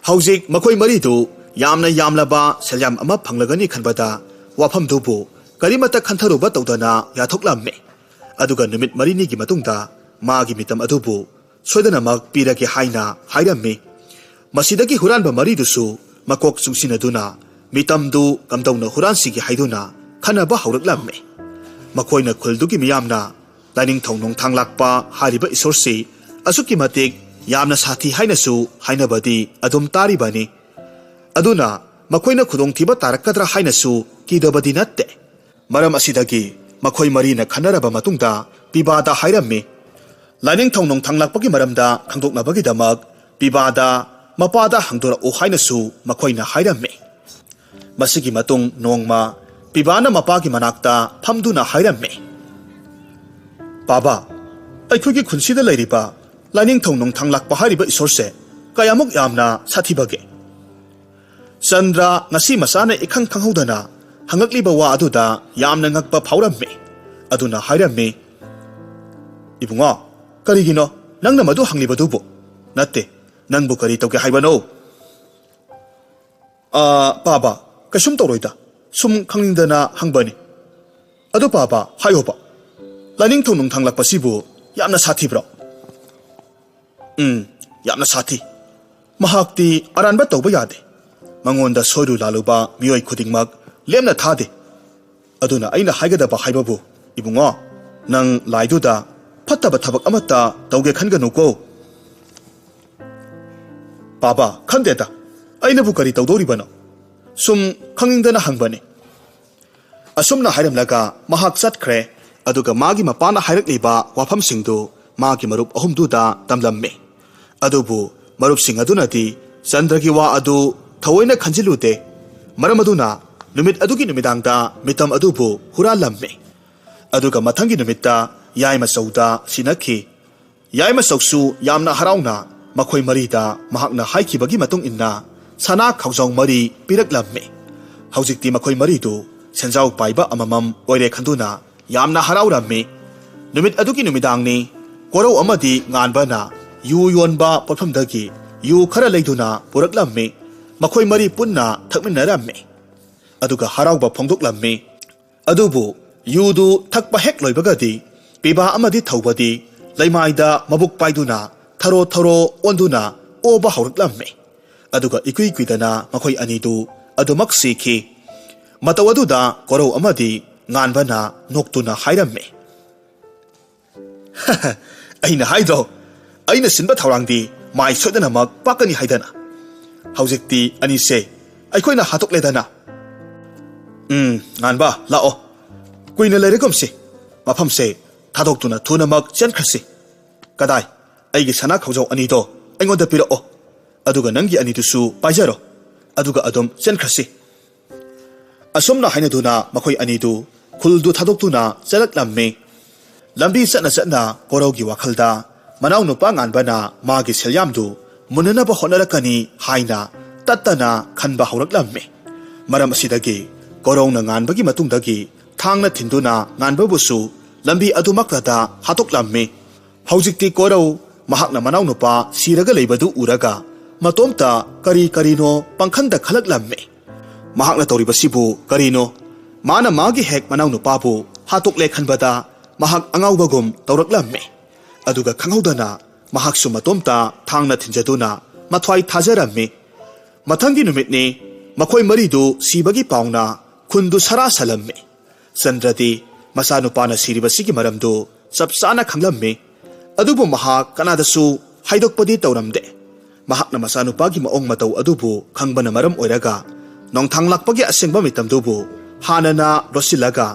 ꯍꯧꯖꯤꯛ ꯃꯈꯣꯏ ꯃꯔꯤꯗꯨ ꯌꯥꯝꯅ ꯌꯥꯝꯂꯕ ꯁꯦꯜꯌꯥꯝ ꯑꯃ ꯐꯪꯂꯒꯅꯤ ꯈꯟꯕꯗ ꯋꯥꯐꯝꯗꯨꯕꯨ ꯀꯔꯤꯃꯠꯇ ꯈꯟꯊꯔꯨꯕ ꯇꯧꯗꯅ ꯌꯥꯊꯣꯛꯂꯝꯃꯤ꯫ ꯑꯗꯨꯒ ꯅꯨꯃꯤꯠ ꯃꯔꯤꯅꯤꯒꯤ ꯃꯇꯨꯡꯗ ꯃꯥꯒꯤ ꯃꯤꯇꯝ ꯑꯗꯨꯕꯨ ꯁꯣꯏꯗꯅꯃꯛ ꯄꯤꯔꯒꯦ ꯍꯥꯏꯅ ꯍꯥꯏꯔꯝꯃꯤ꯫ ꯃꯁꯤꯗꯒꯤ ꯍꯨꯔꯥꯟꯕ ꯃꯔꯤꯗꯨꯁꯨ ꯃꯀꯣꯛ ꯆꯨꯡꯁꯤꯟꯅꯗꯨꯅ ꯃꯤꯇꯝꯗꯨ ꯀꯝꯗꯧꯅ ꯍꯨꯔꯥꯟꯁꯤꯒꯦ ꯍꯥꯏꯗꯨꯅ ꯈꯟꯅꯕ ꯍꯧꯔꯛꯂꯝꯃꯤ꯫ ꯃꯈꯣꯏꯅ ꯈꯨꯜꯗꯨꯒꯤ ꯃꯤꯌꯥꯝꯅ ꯂꯥꯏꯅꯤꯡꯊꯧ ꯅꯣꯡꯊꯥꯡ ꯂꯥꯛꯄ ꯍꯥꯏꯔꯤꯕ ꯏꯁꯣꯔꯁꯤ ꯑꯁꯨꯛꯀꯤ ꯃꯇꯤꯛ ꯌꯥꯝꯅ ꯁꯥꯊꯤ ꯍꯥꯏꯅꯁꯨ ꯍꯥꯏꯅꯕꯗꯤ ꯑꯗꯨꯝ ꯇꯥꯔꯤꯕꯅꯤ꯫ ꯑꯗꯨꯅ ꯃꯈꯣꯏꯅ ꯈꯨꯗꯣꯡꯊꯤꯕ ꯇꯥꯔꯛꯀꯗ꯭ꯔꯥ ꯍꯥꯏꯅꯁꯨ ꯀꯤꯗꯕꯗꯤ ꯅꯠꯇꯦ꯫ ꯃꯔꯝ ꯑꯁꯤꯗꯒꯤ ꯃꯈꯣꯏ ꯃꯔꯤꯅ ꯈꯟꯅꯔꯕ ꯃꯇꯨꯡꯗ ꯄꯤꯕꯥꯗ ꯍꯥꯏꯔꯝꯃꯤ꯫ ꯂꯥꯏꯅꯤꯡꯊꯧ ꯅꯣꯡꯊꯥꯡꯂꯥꯛꯄꯒꯤ ꯃꯔꯝꯗ ꯈꯪꯗꯣꯛꯅꯕꯒꯤꯗꯃꯛ ꯄꯤꯕꯥꯗ ꯃꯄꯥꯗ ꯍꯪꯗꯣꯔꯛꯎ ꯍꯥꯏꯅꯁꯨ ꯃꯈꯣꯏꯅ ꯍꯥꯏꯔꯝꯃꯤ꯫ ꯃꯁꯤꯒꯤ ꯃꯇꯨꯡ ꯅꯣꯡꯃ ꯄꯤꯕꯥꯅ ꯃꯄꯥꯒꯤ ꯃꯅꯥꯛꯇ ꯐꯝꯗꯨꯅ ꯍꯥꯏꯔꯝꯃꯤ, "ꯄꯥꯕꯥ, ꯑꯩꯈꯣꯏꯒꯤ ꯈꯨꯟꯁꯤꯗ ꯂꯩꯔꯤꯕ ꯂꯥꯏꯅꯤꯡꯊꯧ ꯅꯣꯡꯊꯥꯡꯂꯥꯛꯄ ꯍꯥꯏꯔꯤꯕ ꯏꯁꯣꯔꯁꯦ ꯀꯌꯥꯃꯨꯛ ꯌꯥꯝꯅ ꯁꯥꯊꯤꯕꯒꯦ?" ꯆꯟꯗ꯭ꯔ ꯉꯁꯤ ꯃꯁꯥꯅ ꯏꯈꯪ ꯈꯪꯍꯧꯗꯅ ꯍꯪꯉꯛꯂꯤꯕ ꯋꯥ ꯑꯗꯨꯗ ꯌꯥꯝꯅ ꯉꯛꯄ ꯐꯥꯎꯔꯝꯃꯤ꯫ ꯑꯗꯨꯅ ꯍꯥꯏꯔꯝꯃꯤ, "ꯏꯕꯨꯡꯉꯣ, ꯀꯔꯤꯒꯤꯅꯣ ꯅꯪꯅ ꯃꯗꯨ ꯍꯪꯂꯤꯕꯗꯨꯕꯨ? ꯅꯠꯇꯦ, ꯅꯪꯕꯨ ꯀꯔꯤ ꯇꯧꯒꯦ ꯍꯥꯏꯕꯅꯣ?" "ꯑ, ꯄꯥꯕ, ꯀꯩꯁꯨꯝ ꯇꯧꯔꯣꯏꯗ꯫ ꯁꯨꯝ ꯈꯪꯅꯤꯡꯗꯅ ꯍꯪꯕꯅꯤ꯫ ꯑꯗꯨ ꯄꯥꯕ, ꯍꯥꯏꯌꯣꯕ, ꯂꯥꯏꯅꯤꯡꯊꯧ ꯅꯨꯡꯊꯪꯂꯛꯄꯁꯤꯕꯨ ꯌꯥꯝꯅ ꯁꯥꯊꯤꯕ꯭ꯔꯣ?" "ꯎꯝ, ꯌꯥꯝꯅ ꯁꯥꯊꯤ꯫ ꯃꯍꯥꯛꯇꯤ ꯑꯔꯥꯟꯕ ꯇꯧꯕ ꯌꯥꯗꯦ꯫ ꯃꯉꯣꯟꯗ ꯁꯣꯏꯔꯨ ꯂꯥꯜꯂꯨꯕ ꯃꯤꯑꯣꯏ ꯈꯨꯗꯤꯡꯃꯛ ꯂꯦꯝꯅ ꯊꯥꯗꯦ꯫ ꯑꯗꯨꯅ ꯑꯩꯅ ꯍꯥꯏꯒꯗꯕ ꯍꯥꯏꯕꯕꯨ, ꯏꯕꯨꯡꯉꯣ, ꯅꯪ ꯂꯥꯏꯗꯨꯗ ꯐꯠꯇꯕ ꯊꯕꯛ ꯑꯃꯠꯇ ꯇꯧꯒꯦ ꯈꯟꯒꯅꯨꯀꯣ꯫" "ꯄꯥꯕ, ꯈꯟꯗꯦꯗ꯫ ꯑꯩꯅꯕꯨ ꯀꯔꯤ ꯇꯧꯗꯧꯔꯤꯕꯅꯣ? ꯁꯨꯝ ꯈꯪꯅꯤꯡꯗꯅ ꯍꯪꯕꯅꯤ꯫" ꯑꯁꯨꯝꯅ ꯍꯥꯏꯔꯝꯂꯒ ꯃꯍꯥꯛ ꯆꯠꯈ꯭ꯔꯦ꯫ ꯑꯗꯨꯒ ꯃꯥꯒꯤ ꯃꯄꯥꯅ ꯍꯥꯏꯔꯛꯂꯤꯕ ꯋꯥꯐꯝꯁꯤꯡꯗꯨ ꯃꯥꯒꯤ ꯃꯔꯨꯞ ꯑꯍꯨꯝꯗꯨꯗ ꯇꯝꯂꯝꯃꯤ꯫ ꯑꯗꯨꯕꯨ ꯃꯔꯨꯞꯁꯤꯡ ꯑꯗꯨꯅꯗꯤ ꯆꯟꯗ꯭ꯔꯒꯤ ꯋꯥ ꯑꯗꯨ ꯊꯑꯣꯏꯅ ꯈꯟꯖꯤꯜꯂꯨꯗꯦ꯫ ꯃꯔꯝ ꯑꯗꯨꯅ ꯅꯨꯃꯤꯠ ꯑꯗꯨꯒꯤ ꯅꯨꯃꯤꯗꯥꯡꯗ ꯃꯤꯇꯝ ꯑꯗꯨꯕꯨ ꯍꯨꯔꯥꯜꯂꯝꯃꯤ꯫ ꯑꯗꯨꯒ ꯃꯊꯪꯒꯤ ꯅꯨꯃꯤꯠꯇ ꯌꯥꯏꯃꯆꯧꯗ ꯁꯤꯟꯅꯈꯤ꯫ ꯌꯥꯏꯃꯆꯧꯁꯨ ꯌꯥꯝꯅ ꯍꯔꯥꯎꯅ ꯃꯈꯣꯏ ꯃꯔꯤꯗ ꯃꯍꯥꯛꯅ ꯍꯥꯏꯈꯤꯕꯒꯤ ꯃꯇꯨꯡ ꯏꯟꯅ ꯁꯅꯥ ꯈꯥꯎꯖꯥꯎ ꯃꯔꯤ ꯄꯤꯔꯛꯂꯝꯃꯤ꯫ ꯍꯧꯖꯤꯛꯇꯤ ꯃꯈꯣꯏ ꯃꯔꯤꯗꯨ ꯁꯦꯟꯖꯥꯎ ꯄꯥꯏꯕ ꯑꯃꯃꯝ ꯑꯣꯏꯔꯦ ꯈꯟꯗꯨꯅ ꯌꯥꯝꯅ ꯍꯔꯥꯎꯔꯝꯃꯤ꯫ ꯅꯨꯃꯤꯠ ꯑꯗꯨꯒꯤ ꯅꯨꯃꯤꯗꯥꯡꯅꯤ꯫ ꯀꯣꯔꯧ ꯑꯃꯗꯤ ꯉꯥꯟꯕꯅ ꯌꯨ ꯌꯣꯟꯕ ꯄꯣꯠꯐꯝꯗꯒꯤ ꯌꯨ ꯈꯔ ꯂꯩꯗꯨꯅ ꯄꯨꯔꯛꯂꯝꯃꯤ꯫ ꯃꯈꯣꯏ ꯃꯔꯤ ꯄꯨꯟꯅ ꯊꯛꯃꯤꯟꯅꯔꯝꯃꯤ꯫ ꯑꯗꯨꯒ ꯍꯔꯥꯎꯕ ꯐꯣꯡꯗꯣꯛꯂꯝꯃꯤ꯫ ꯑꯗꯨꯕꯨ ꯌꯨꯗꯨ ꯊꯛꯄ ꯍꯦꯛ ꯂꯣꯏꯕꯒꯗꯤ ꯄꯤꯕꯥ ꯑꯃꯗꯤ ꯊꯧꯕꯗꯤ ꯂꯩꯃꯥꯏꯗ ꯃꯕꯨꯛ ꯄꯥꯏꯗꯨꯅ ꯊꯔꯣ ꯊꯔꯣ ꯑꯣꯟꯗꯨꯅ ꯑꯣꯕ ꯍꯧꯔꯛꯂꯝꯃꯤ꯫ ꯑꯗꯨꯒ ꯏꯀꯨꯏ ꯀꯨꯏꯗꯅ ꯃꯈꯣꯏ ꯑꯅꯤꯗꯨ ꯑꯗꯨꯃꯛ ꯁꯤꯈꯤ꯫ ꯃꯇꯧ ꯑꯗꯨꯗ ꯀꯣꯔꯧ ꯑꯃꯗꯤ ꯉꯥꯟꯕꯅ ꯅꯣꯛꯇꯨꯅ ꯍꯥꯏꯔꯝꯃꯤ, "ꯑꯩꯅ ꯍꯥꯏꯗ꯭ꯔꯣ, ꯑꯩꯅ ꯁꯤꯟꯕ ꯊꯧꯔꯥꯡꯗꯤ ꯃꯥꯏ ꯁꯣꯏꯗꯅꯃꯛ ꯄꯥꯛꯀꯅꯤ ꯍꯥꯏꯗꯅ꯫ ꯍꯧꯖꯤꯛꯇꯤ ꯑꯅꯤꯁꯦ ꯑꯩꯈꯣꯏꯅ ꯍꯥꯠꯇꯣꯛꯂꯦꯗꯅ꯫ ꯎꯝ, ꯉꯥꯟꯕ, ꯂꯥꯛꯑꯣ꯫ ꯀꯨꯏꯅ ꯂꯩꯔꯒꯨꯝꯁꯤ꯫ ꯃꯐꯝꯁꯦ ꯊꯥꯗꯣꯛꯇꯨꯅ ꯊꯨꯅꯃꯛ ꯆꯦꯟꯈ꯭ꯔꯁꯤ꯫ ꯀꯗꯥꯏ? ꯑꯩꯒꯤ ꯁꯅꯥ ꯈꯧꯖꯥꯎ ꯑꯅꯤꯗꯣ ꯑꯩꯉꯣꯟꯗ ꯄꯤꯔꯛꯑꯣ꯫ ꯑꯗꯨꯒ ꯅꯪꯒꯤ ꯑꯅꯤꯗꯨꯁꯨ ꯄꯥꯏꯖꯔꯣ꯫ ꯑꯗꯨꯒ ꯑꯗꯨꯝ ꯆꯦꯟꯈ꯭ꯔꯁꯤ꯫ ꯑꯁꯨꯝꯅ ꯍꯥꯏꯅꯗꯨꯅ ꯃꯈꯣꯏ ꯑꯅꯤꯗꯨ ꯈꯨꯜꯗꯨ ꯊꯥꯗꯣꯛꯇꯨꯅ ꯆꯠꯂꯛꯂꯝꯃꯤ꯫ ꯂꯝꯕꯤ ꯆꯠꯅ ꯆꯠꯅ ꯀꯣꯔꯧꯒꯤ ꯋꯥꯈꯜꯗ ꯃꯅꯥꯎꯅꯨꯄꯥ ꯉꯥꯟꯕꯅ ꯃꯥꯒꯤ ꯁꯦꯜꯌꯥꯝꯗꯨ ꯃꯨꯟꯅꯅꯕ ꯍꯣꯠꯅꯔꯛꯀꯅꯤ ꯍꯥꯏꯅ ꯇꯠꯇꯅ ꯈꯟꯕ ꯍꯧꯔꯛꯂꯝꯃꯤ꯫ ꯃꯔꯝ ꯑꯁꯤꯗꯒꯤ ꯀꯣꯔꯧꯅ ꯉꯥꯟꯕꯒꯤ ꯃꯇꯨꯡꯗꯒꯤ ꯊꯥꯡꯅ ꯊꯤꯟꯗꯨꯅ ꯉꯥꯟꯕꯕꯨꯁꯨ ꯂꯝꯕꯤ ꯑꯗꯨꯃꯛꯇꯗ ꯍꯥꯠꯇꯣꯛꯂꯝꯃꯤ꯫ ꯍꯧꯖꯤꯛꯇꯤ ꯀꯣꯔꯧ ꯃꯍꯥꯛꯅ ꯃꯅꯥꯎꯅꯨꯄꯥ ꯁꯤꯔꯒ ꯂꯩꯕꯗꯨ ꯎꯔꯒ ꯃꯇꯣꯝꯇ ꯀꯔꯤ ꯀꯔꯤꯅꯣ ꯄꯪꯈꯟꯗ ꯈꯜꯂꯛꯂꯝꯃꯤ꯫ ꯃꯍꯥꯛꯅ ꯇꯧꯔꯤꯕꯁꯤꯕꯨ ꯀꯔꯤꯅꯣ? ꯃꯥꯅ ꯃꯥꯒꯤ ꯍꯦꯛ ꯃꯅꯥꯎꯅꯨꯄꯥꯕꯨ ꯍꯥꯠꯇꯣꯛꯂꯦ ꯈꯟꯕꯗ ꯃꯍꯥꯛ ꯑꯉꯥꯎꯕꯒꯨꯝ ꯇꯧꯔꯛꯂꯝꯃꯤ꯫ ꯑꯗꯨꯒ ꯈꯪꯍꯧꯗꯅ ꯃꯍꯥꯛꯁꯨ ꯃꯇꯣꯝꯇ ꯊꯥꯡꯅ ꯊꯤꯟꯖꯗꯨꯅ ꯃꯊ꯭ꯋꯥꯏ ꯊꯥꯖꯔꯝꯃꯤ꯫ ꯃꯊꯪꯒꯤ ꯅꯨꯃꯤꯠꯅꯤ꯫ ꯃꯈꯣꯏ ꯃꯔꯤꯗꯨ ꯁꯤꯕꯒꯤ ꯄꯥꯎꯅ ꯈꯨꯟꯗꯨ ꯁꯔꯥ ꯁꯜꯂꯝꯃꯤ꯫ ꯆꯟꯗ꯭ꯔꯗꯤ ꯃꯆꯥꯅꯨꯄꯥꯅ ꯁꯤꯔꯤꯕꯁꯤꯒꯤ ꯃꯔꯝꯗꯨ ꯆꯞ ꯆꯥꯅ ꯈꯪꯂꯝꯃꯤ꯫ ꯑꯗꯨꯕꯨ ꯃꯍꯥꯛ ꯀꯅꯥꯗꯁꯨ ꯍꯥꯏꯗꯣꯛꯄꯗꯤ ꯇꯧꯔꯝꯗꯦ꯫ ꯃꯍꯥꯛꯅ ꯃꯆꯥꯅꯨꯄꯥꯒꯤ ꯃꯑꯣꯡ ꯃꯇꯧ ꯑꯗꯨꯕꯨ ꯈꯪꯕꯅ ꯃꯔꯝ ꯑꯣꯏꯔꯒ ꯅꯣꯡꯊꯥꯡ ꯂꯥꯛꯄꯒꯤ ꯑꯁꯦꯡꯕ ꯃꯤꯇꯝꯗꯨꯕꯨ ꯍꯥꯟꯅꯅ ꯂꯣꯠꯁꯤꯜꯂꯒ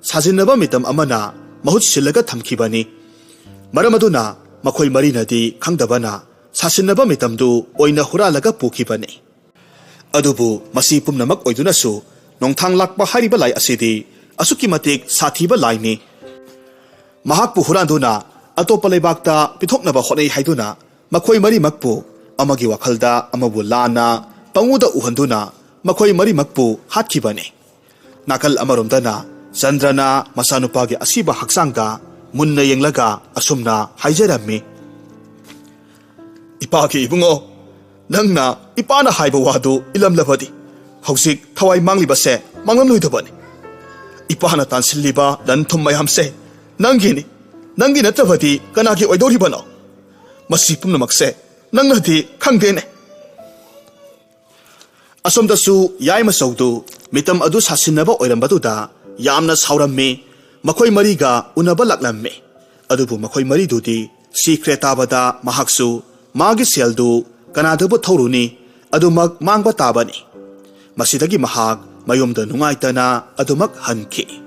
ꯁꯥꯖꯤꯟꯅꯕ ꯃꯤꯇꯝ ꯑꯃꯅ ꯃꯍꯨꯠ ꯁꯤꯜꯂꯒ ꯊꯝꯈꯤꯕꯅꯤ꯫ ꯃꯔꯝ ꯑꯗꯨꯅ ꯃꯈꯣꯏ ꯃꯔꯤꯅꯗꯤ ꯈꯪꯗꯕꯅ ꯁꯥꯁꯤꯟꯅꯕ ꯃꯤꯇꯝꯗꯨ ꯑꯣꯏꯅ ꯍꯨꯔꯥꯜꯂꯒ ꯄꯨꯈꯤꯕꯅꯤ꯫ ꯑꯗꯨꯕꯨ ꯃꯁꯤ ꯄꯨꯝꯅꯃꯛ ꯑꯣꯏꯗꯨꯅꯁꯨ ꯅꯣꯡꯊꯥꯡ ꯂꯥꯛꯄ ꯍꯥꯏꯔꯤꯕ ꯂꯥꯏ ꯑꯁꯤꯗꯤ ꯑꯁꯨꯛꯀꯤ ꯃꯇꯤꯛ ꯁꯥꯊꯤꯕ ꯂꯥꯏꯅꯤ꯫ ꯃꯍꯥꯛꯄꯨ ꯍꯨꯔꯥꯟꯗꯨꯅ ꯑꯇꯣꯞꯄ ꯂꯩꯕꯥꯛꯇ ꯄꯤꯊꯣꯛꯅꯕ ꯍꯣꯠꯅꯩ ꯍꯥꯏꯗꯨꯅ ꯃꯈꯣꯏ ꯃꯔꯤꯃꯛꯄꯨ ꯑꯃꯒꯤ ꯋꯥꯈꯜꯗ ꯑꯃꯕꯨ ꯂꯥꯟꯅ ꯄꯪꯎꯗ ꯎꯍꯟꯗꯨꯅ ꯃꯈꯣꯏ ꯃꯔꯤꯃꯛꯄꯨ ꯍꯥꯠꯈꯤꯕꯅꯤ꯫ ꯅꯥꯀꯜ ꯑꯃꯔꯣꯝꯗꯅ ꯆꯟꯗ꯭ꯔꯅ ꯃꯆꯥꯅꯨꯄꯥꯒꯤ ꯑꯁꯤꯕ ꯍꯛꯆꯥꯡꯗ ꯃꯨꯟꯅ ꯌꯦꯡꯂꯒ ꯑꯁꯨꯝꯅ ꯍꯥꯏꯖꯔꯝꯃꯤ, "ꯏꯄꯥꯒꯤ ꯏꯕꯨꯡꯉꯣ, ꯅꯪꯅ ꯏꯄꯥꯅ ꯍꯥꯏꯕ ꯋꯥꯗꯨ ꯏꯜꯂꯝꯂꯕꯗꯤ ꯍꯧꯖꯤꯛ ꯊꯋꯥꯏ ꯃꯥꯡꯂꯤꯕꯁꯦ ꯃꯥꯡꯂꯝꯂꯣꯏꯗꯕꯅꯤ꯫ ꯏꯄꯥꯅ ꯇꯥꯟꯁꯤꯜꯂꯤꯕ ꯂꯟ ꯊꯨꯝ ꯃꯌꯥꯝꯁꯦ ꯅꯪꯒꯤꯅꯤ꯫ ꯅꯪꯒꯤ ꯅꯠꯇꯕꯗꯤ ꯀꯅꯥꯒꯤ ꯑꯣꯏꯗꯧꯔꯤꯕꯅꯣ? ꯃꯁꯤ ꯄꯨꯝꯅꯃꯛꯁꯦ ꯅꯪꯅꯗꯤ ꯈꯪꯗꯦꯅꯦ꯫" ꯑꯁꯣꯝꯗꯁꯨ ꯌꯥꯏꯃꯆꯧꯗꯨ ꯃꯤꯇꯝ ꯑꯗꯨ ꯁꯥꯁꯤꯟꯅꯕ ꯑꯣꯏꯔꯝꯕꯗꯨꯗ ꯌꯥꯝꯅ ꯁꯥꯎꯔꯝꯃꯤ꯫ ꯃꯈꯣꯏ ꯃꯔꯤꯒ ꯎꯅꯕ ꯂꯥꯛꯂꯝꯃꯤ꯫ ꯑꯗꯨꯕꯨ ꯃꯈꯣꯏ ꯃꯔꯤꯗꯨꯗꯤ ꯁꯤꯈ꯭ꯔꯦ ꯇꯥꯕꯗ ꯃꯍꯥꯛꯁꯨ ꯃꯥꯒꯤ ꯁꯦꯜꯗꯨ ꯀꯅꯥꯗꯕꯨ ꯊꯧꯔꯨꯅꯤ, ꯑꯗꯨꯃꯛ ꯃꯥꯡꯕ ꯇꯥꯕꯅꯤ꯫ ꯃꯁꯤꯗꯒꯤ ꯃꯍꯥꯛ ꯃꯌꯨꯝꯗ ꯅꯨꯡꯉꯥꯏꯇꯅ ꯑꯗꯨꯃꯛ ꯍꯟꯈꯤ꯫